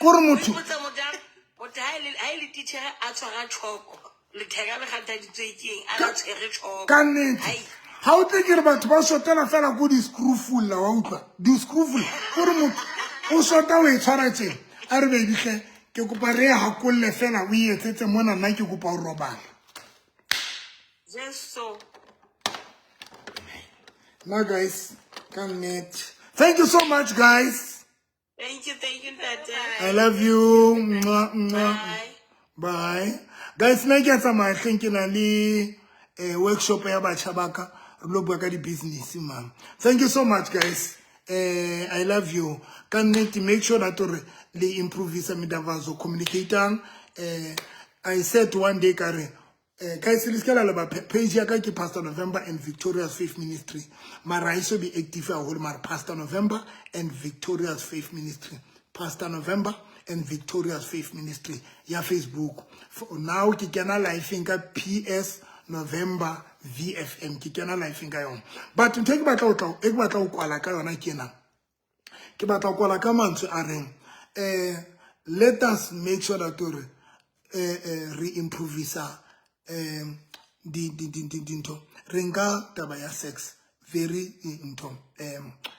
Kore motho Botsa motho ha e le teacher a tshwara tjhoko, letheka le kgathaditswe ke eng, a la tshwere tjhoko. Ka nnete. Hai. Ha o tle ke re batho ba shotela fela ko di-screwful la wa utlwa. Di-screwful. Kore motho o shota o e tshwara tjena. A re baby hle, ke kopa re e hakolle fela o e etsetse mona nna ke kopa ho robala. Jesu. Na guys, ka nnete. Thank you so much guys. Thank you, Ntate. I love you. Mwah, mwah. Bye. Bye. Guys, nna ke a tsamaya hleng ke na le workshop ya batjha ba ka re lo bua ka di-business man. Thank you so much guys. I love you. Ka nnete make sure that hore le improvisa Mdavazo communicator. I said one day ka re guys le ska la leba page ya ka ke Pastor November and Victoria's Faith Ministry. Mara ha e so be active haholo mara Pastor November and Victoria's Faith Ministry. Pastor November and Victoria's Faith Ministry ya Facebook. For now ke kena live ka PS November VFM ke kena live ka yona. But ntho e ke batla ho tla e ke batla ho kwala ka yona ke ena. Ke batla ho kwala ka mantswe a reng let us make sure that hore re improvisa di di di di dintho. Re nka taba ya sex very ntho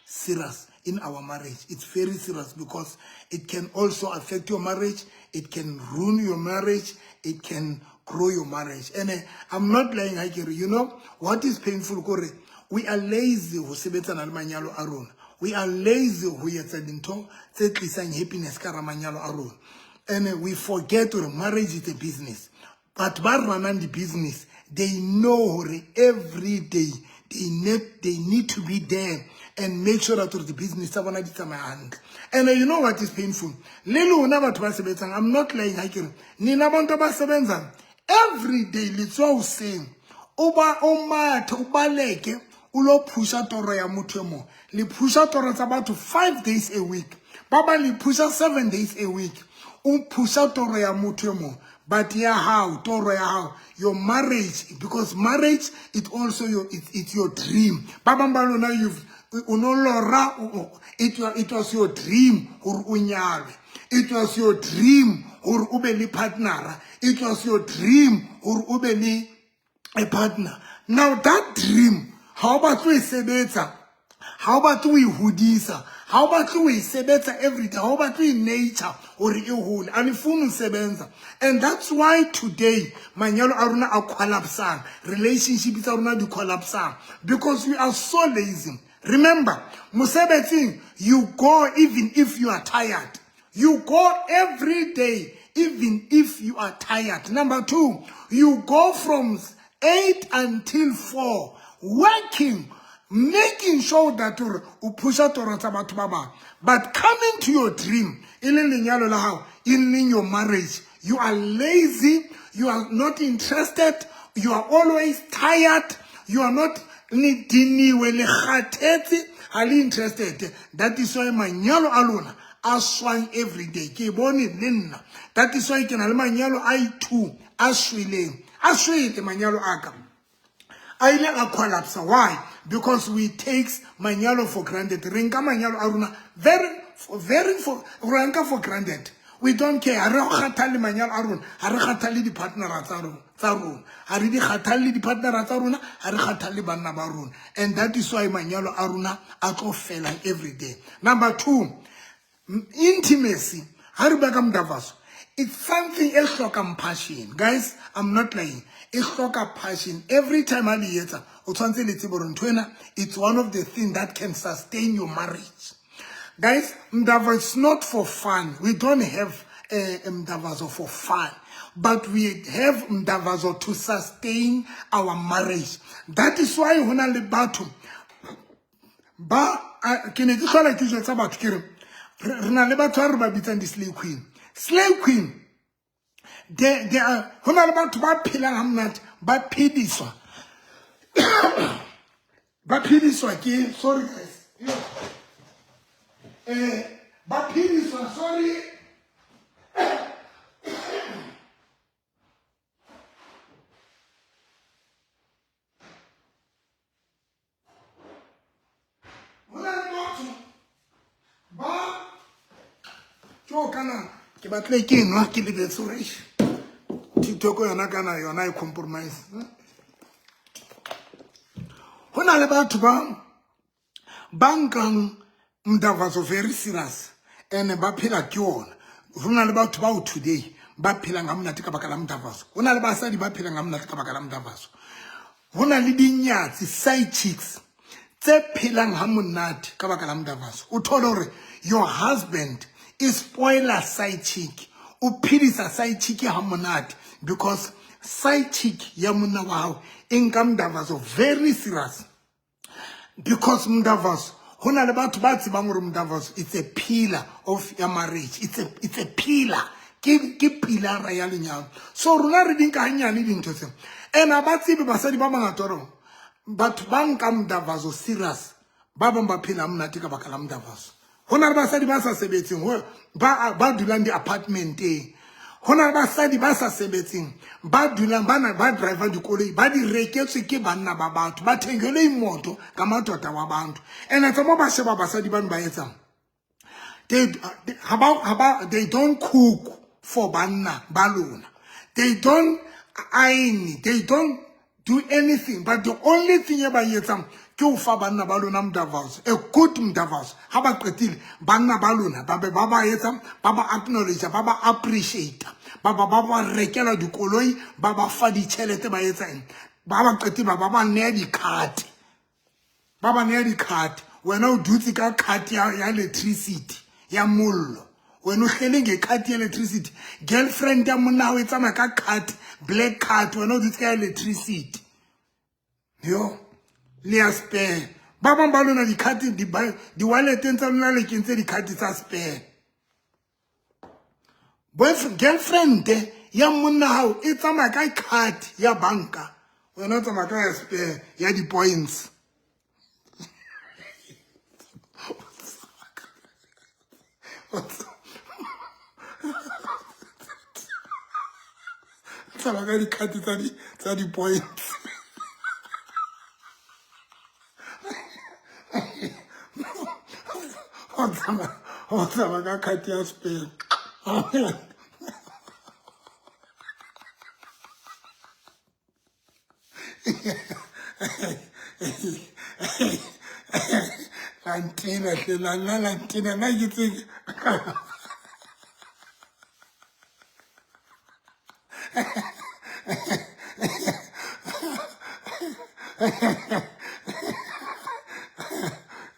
serious in our marriage. It's very serious because it can also affect your marriage, it can ruin your marriage, it can grow your marriage. And I'm not lying, ha ke re, you know what is painful kore we are lazy ho sebetsana le manyalo a rona. We are lazy ho etsa dintho tse tlisang happiness ka hara manyalo a rona. And we forget hore marriage is a business. But ba runang the business, they know hore every day they need to be there and make sure that the business tsa bona di tsamaya hantle. And you know what is painful? Le lona batho ba sebetsang, I'm not lying ha ke re, nina bantu ba sebenzang every day le tswa hoseng, o ba o mathe, o baleke, o lo phusha toro ya motho e mong. Le phusha toro tsa batho 5 days a week. Ba ba le phusha 7 days a week. O phusha toro ya motho e mong. But ya hao, toro ya hao, your marriage, because marriage it also your it's your dream. Ba bang ba lona you've o no lora, it was your dream hore o nyalwe. It was your dream hore o be le partnera. It was your dream hore o be le a partner. Now that dream, ha o batle ho e sebetsa, ha o batle ho e hodisa, ha o batle ho e sebetsa every day, ha o batle e nature hore e hole, a le fune ho sebenza. And that's why today manyalo a rona a collapsang, relationship tsa rona di collapsang, because we are so lazy. Remember, mosebetsing, you go even if you are tired. You go every day even if you are tired. Number 2, you go from 8 until 4 working, making sure that o pusha toro tsa batho ba bang. But coming to your dream, e leng lenyalo la hao, e leng your marriage, you are lazy, you are not interested, you are always tired, you are not le diniwe, le kgathetse, ha le interested. That is why manyalo a lona a swang every day. Ke bone le nna. That is why ke na le manyalo a i2 a shweleng. A shwele manyalo a ka. A ile a collapse. Why? Because we takes manyalo for granted. Re nka manyalo a rona very, very for, re nka for granted. We don't care. Ha re kgathale manyalo a rona, ha re kgathale di-partnera tsa rona, tsa rona. Ha re di kgathale di-partnera tsa rona, ha re kgathale banna ba rona. And that is why manyalo a rona a tlo fela every day. Number 2, intimacy. Ha re bua ka Mdavaso, it's something e hlokang passion. Guys, I'm not lying. E hloka passion. Every time a le etsa, o tshwantse le tsebe hore ntho ena, it's one of the things that can sustain your marriage. Guys, Mdavaso is not for fun. We don't have Mdavaso for fun. But we have Mdavaso to sustain our marriage. That is why hona le batho ba, ke ne ke hlola ke jwetsa batho ke re, re na le batho ba re ba bitsang di-slay queen. Slay queen, they are, hona le batho ba phelang ha monate, ba phediswa. Ba phediswa ke, sorry guys. Ba phediswa, sorry. Hona le batho ba tjo kana ke batle ke nwa ke lebetse hore eish, TikTok yona kana yona e compromise. Hona le batho ba nkang Mdavaso very serious and ba phela ke yona. Hona le batho bao today ba phelang ha monate ka baka la Mdavaso. Hona le basadi ba phelang ha monate ka baka la Mdavaso. Hona le dinyatsi, side chicks tse phelang ha monate ka baka la Mdavaso. O thole hore your husband is spoiler side chick. O phedisa side chick ha monate because side chick ya monna wa hao e nka Mdavaso very serious. Because Mdavaso, hona le batho ba tsebang hore Mdavaso it's a pillar of your marriage. It's a pillar. Ke pilara ya lenyalo. So rona re di nka hanyane dintho tseo. And ha ba tsebe basadi ba bangata hore batho ba nka Mdavaso serious, ba bang ba phela monate ka baka la Mdavaso. Hona le basadi ba sa sebetseng, ba dulang di-apartmenteng. Hona le basadi ba sa sebetseng, ba dulang, ba na, ba driver dikoloi, ba di reketswe ke banna ba batho, ba thengelwe imoto ka madoda wa bantu. And tsa mo ba sheba basadi bano ba etsang. They don't cook for banna ba lona. They don't iron, they don't do anything. But the only thing e ba etsang ke ho fa banna ba lona Mdavaso, a good Mdavaso. Ha ba qetile, banna ba lona ba be ba ba etsang, ba ba acknowledge, ba ba appreciate, ba ba ba ba rekela dikoloi, ba ba fa ditjhelete ba etsa eng. Ba ba qetile, ba ba ba neya di-card. Ba ba neya di-card. Wena o dutse ka card ya electricity, ya mollo. Wena o hlele nge-card ya electricity. Girlfriend ya monna hao e tsamaya ka card, black card, wena o dutse ka electricity. Yo, le ya spare. Ba bang ba lona di-card, di-wallet-eng tsa lona le kentse di-card tsa spare. Boyfriend, girlfriend ya monna hao e tsamaya ka card ya banka. Wena o tsamaya ka ya spare, ya di-points. Tsamaya ka di-card tsa di-points. O tsamaya ka card ya Spain. La ntena hle, la nna la ntena, nna ke tsebe.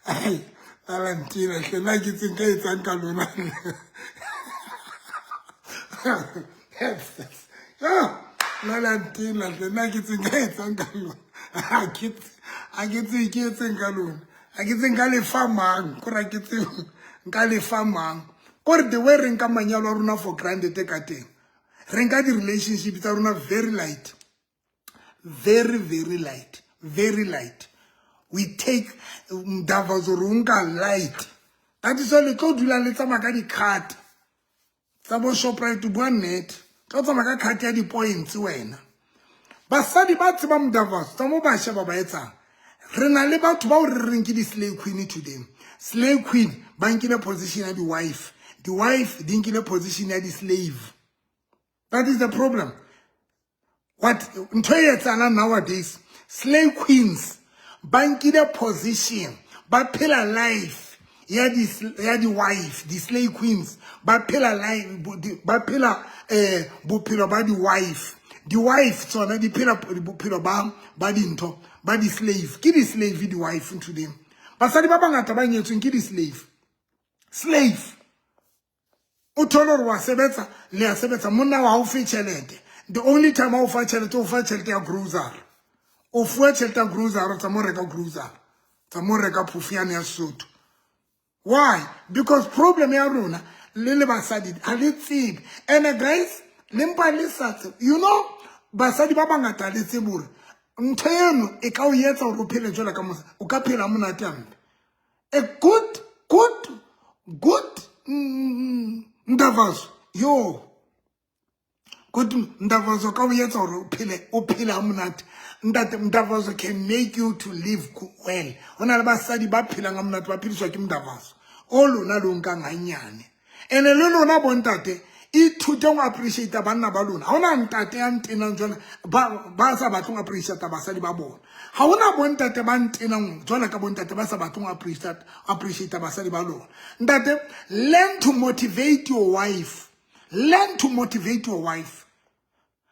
Ai, la ntena hle, nna ke tsebe nka etsang ka lona. La ntena hle, nna ke tsebe nka etsang ka lona. Ha ke tsebe ke etseng ka lona. Ha ke tsebe nka lefa mang, kore ha ke tsebe nka lefa mang. Kore the way re nka manyalo a rona for granted ka teng. Re nka di-relationship tsa rona very light. Very, very light. Very light. We take mdavazo re o nka light. That is why le tlo dula le tsamaya ka di-card tsa bo Shoprite, bua nnete. Tlo tsamaya ka card ya di-points wena. Basadi ba tsebang mdavazo tsa mo ba sheba ba etsang. Re na le batho bao re reng ke di-slay queen today. Slay queen ba nkile position ya di-wife. Di-wife di nkile position ya di-slave. That is the problem. What ntho e etsahalang nowadays, slay queens ba nkile position, ba phela life ya di-wife, di-slay queens ba phela life, ba phela bophelo ba di-wife. Di-wife tsona di phela bophelo ba dintho, ba di-slave. Ke di-slave di-wife today. Basadi ba bangata ba nyetsweng ke di-slave. Slave. O thole hore wa sebetsa, le a sebetsa, monna wa hao fe tjhelete. The only time o fa tjhelete, o fa tjhelete ya grocery. O fuwa tjhelete ya grocery, tsa mo reka grocery. Tsa mo reka phofu ya Sesotho. Why? Because problem ya rona le le basadi ha le tsebe. And guys, le mpa le sa tsebe. You know, basadi ba bangata le tsebe hore ntho eno e ka o etsa hore o phele jwalo ka mosadi. O ka phela monate hampe. A good, good, good mdavazo. Yo. Good mdavazo ka o etsa hore o phele ha monate. Ntate, mdavazo can make you to live well. Ho na le basadi ba phelang ha monate, ba phediswa ke mdavazo. O lona le o nkang hanyane. Ene le lona bontate, ithute ho appreciate banna ba lona. Ha hona ntate ya ntenang jwale ba sa batleng ho appreciate basadi ba bona. Ha hona bontate ba ntenang jwale ka bontate ba sa batleng ho appreciate basadi ba lona. Ntate, learn to motivate your wife. Learn to motivate your wife.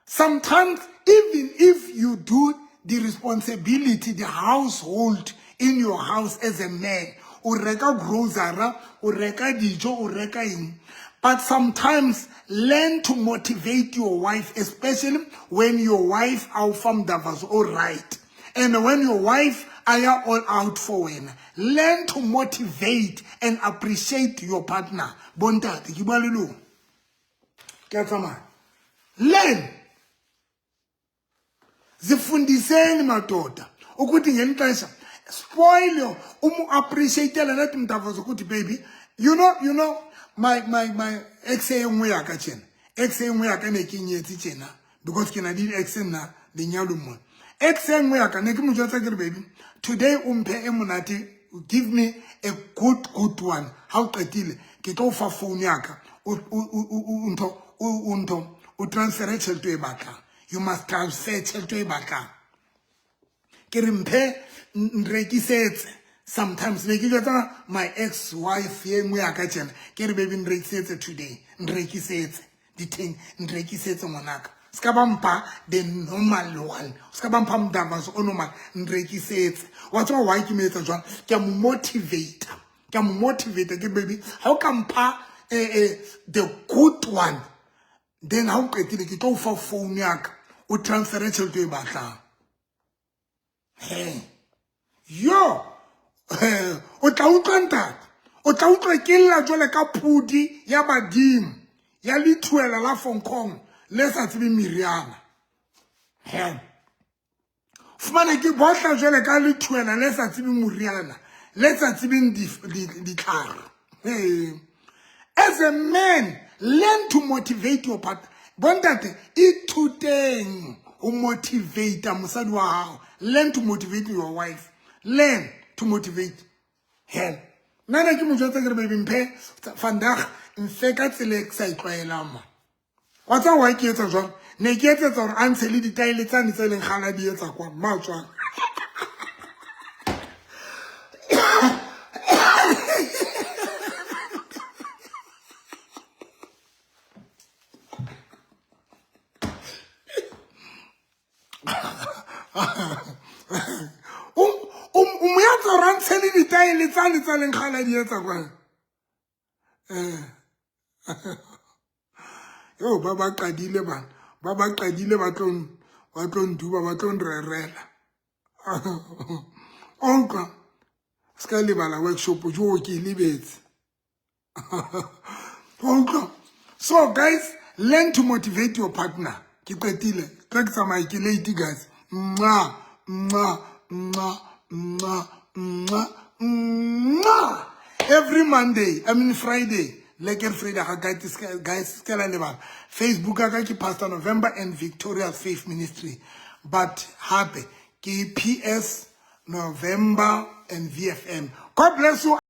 Sometimes, even if you do the responsibility, the household in your house as a man, o reka grocery, o reka dijo, o reka eng. But sometimes learn to motivate your wife, especially when your wife out from the was all right. And when your wife are all out for wena. Learn to motivate and appreciate your partner. Bontate, ke bua le lona. Ke a tsamaya. Learn. Zifundiseni madoda ukuthi ngelinye ixesha spoil your umu appreciate le mntavazo ukuthi baby, you know my ex e nngwe ya ka tjena, ex e nngwe ya ka ne ke nyetse tjena because ke na le ex nna lenyalo mo. Ex e nngwe ya ka ne ke mo jwetsa ke re baby, today o mphe e monate, give me a good good one. Ha o qetile ke tlo fa phone ya ka, o ntho o transfer tjhelete e batlang. You must transfer tjhelete e batlang. Ke re mphe nrekisetse. Sometimes ne ke jwetsa my ex-wife e nngwe ya ka tjena, ke re baby nrekisetse today, nrekisetse ditheng, nrekisetse ngwanaka. Ska ba mpha the normal one, ska ba mpha mdavazo o normal, nrekisetse. Wa tseba why ke mo etsa jwang? Ke a mo motivate, ke a mo motivate ke baby, ha o ka mpha the good one, then ha o qetile ke tlo o fa phone ya ka, o transfere tjhelete e batlang. Hey. Yo, o tla utlwa ntate, o tla utlwa ke lla jwale ka pudi ya badimo ya lethuela la Hong le sa tsebeng meriana. He. Fumane ke botla jwale ka lethuela le sa tsebeng moriana, le sa tsebeng ditlhare. Hey. As a man, learn to motivate your partner. Bontate, ithuteng ho motivate mosadi wa hao. Learn to motivate your wife. Learn to motivate her. Nna ne ke mo jwetsa ke re baby mphe vandag mfe ka tsela e ke sa e tlwaelang ma. Wa tseba why ke etsa jwalo? Ne ke etsetsa hore a ntshe le ditaele tsane tse leng kgale a di etsa kwa mma tswang. O mo etsa hore a ntshe le ditaele tsane tsa leng kgale a di etsa kwa. Yo ba ba qadile bana ba ba qadile ba tlo ba tlo nduba ba tlo nrerela. O utlwa se ka lebala workshop jo ke e lebetse. O utlwa? So guys, learn to motivate your partner. Ke qetile. Tla ke tsamaye ke late guys. Mwa mwa mwa mwa mwa mwa. Every Monday, I mean Friday, lekker Friday ga guys, guys se la lebala. Facebook ka ke Pastor November and Victoria Faith Ministry. But hape ke PS November and VFM. God bless you.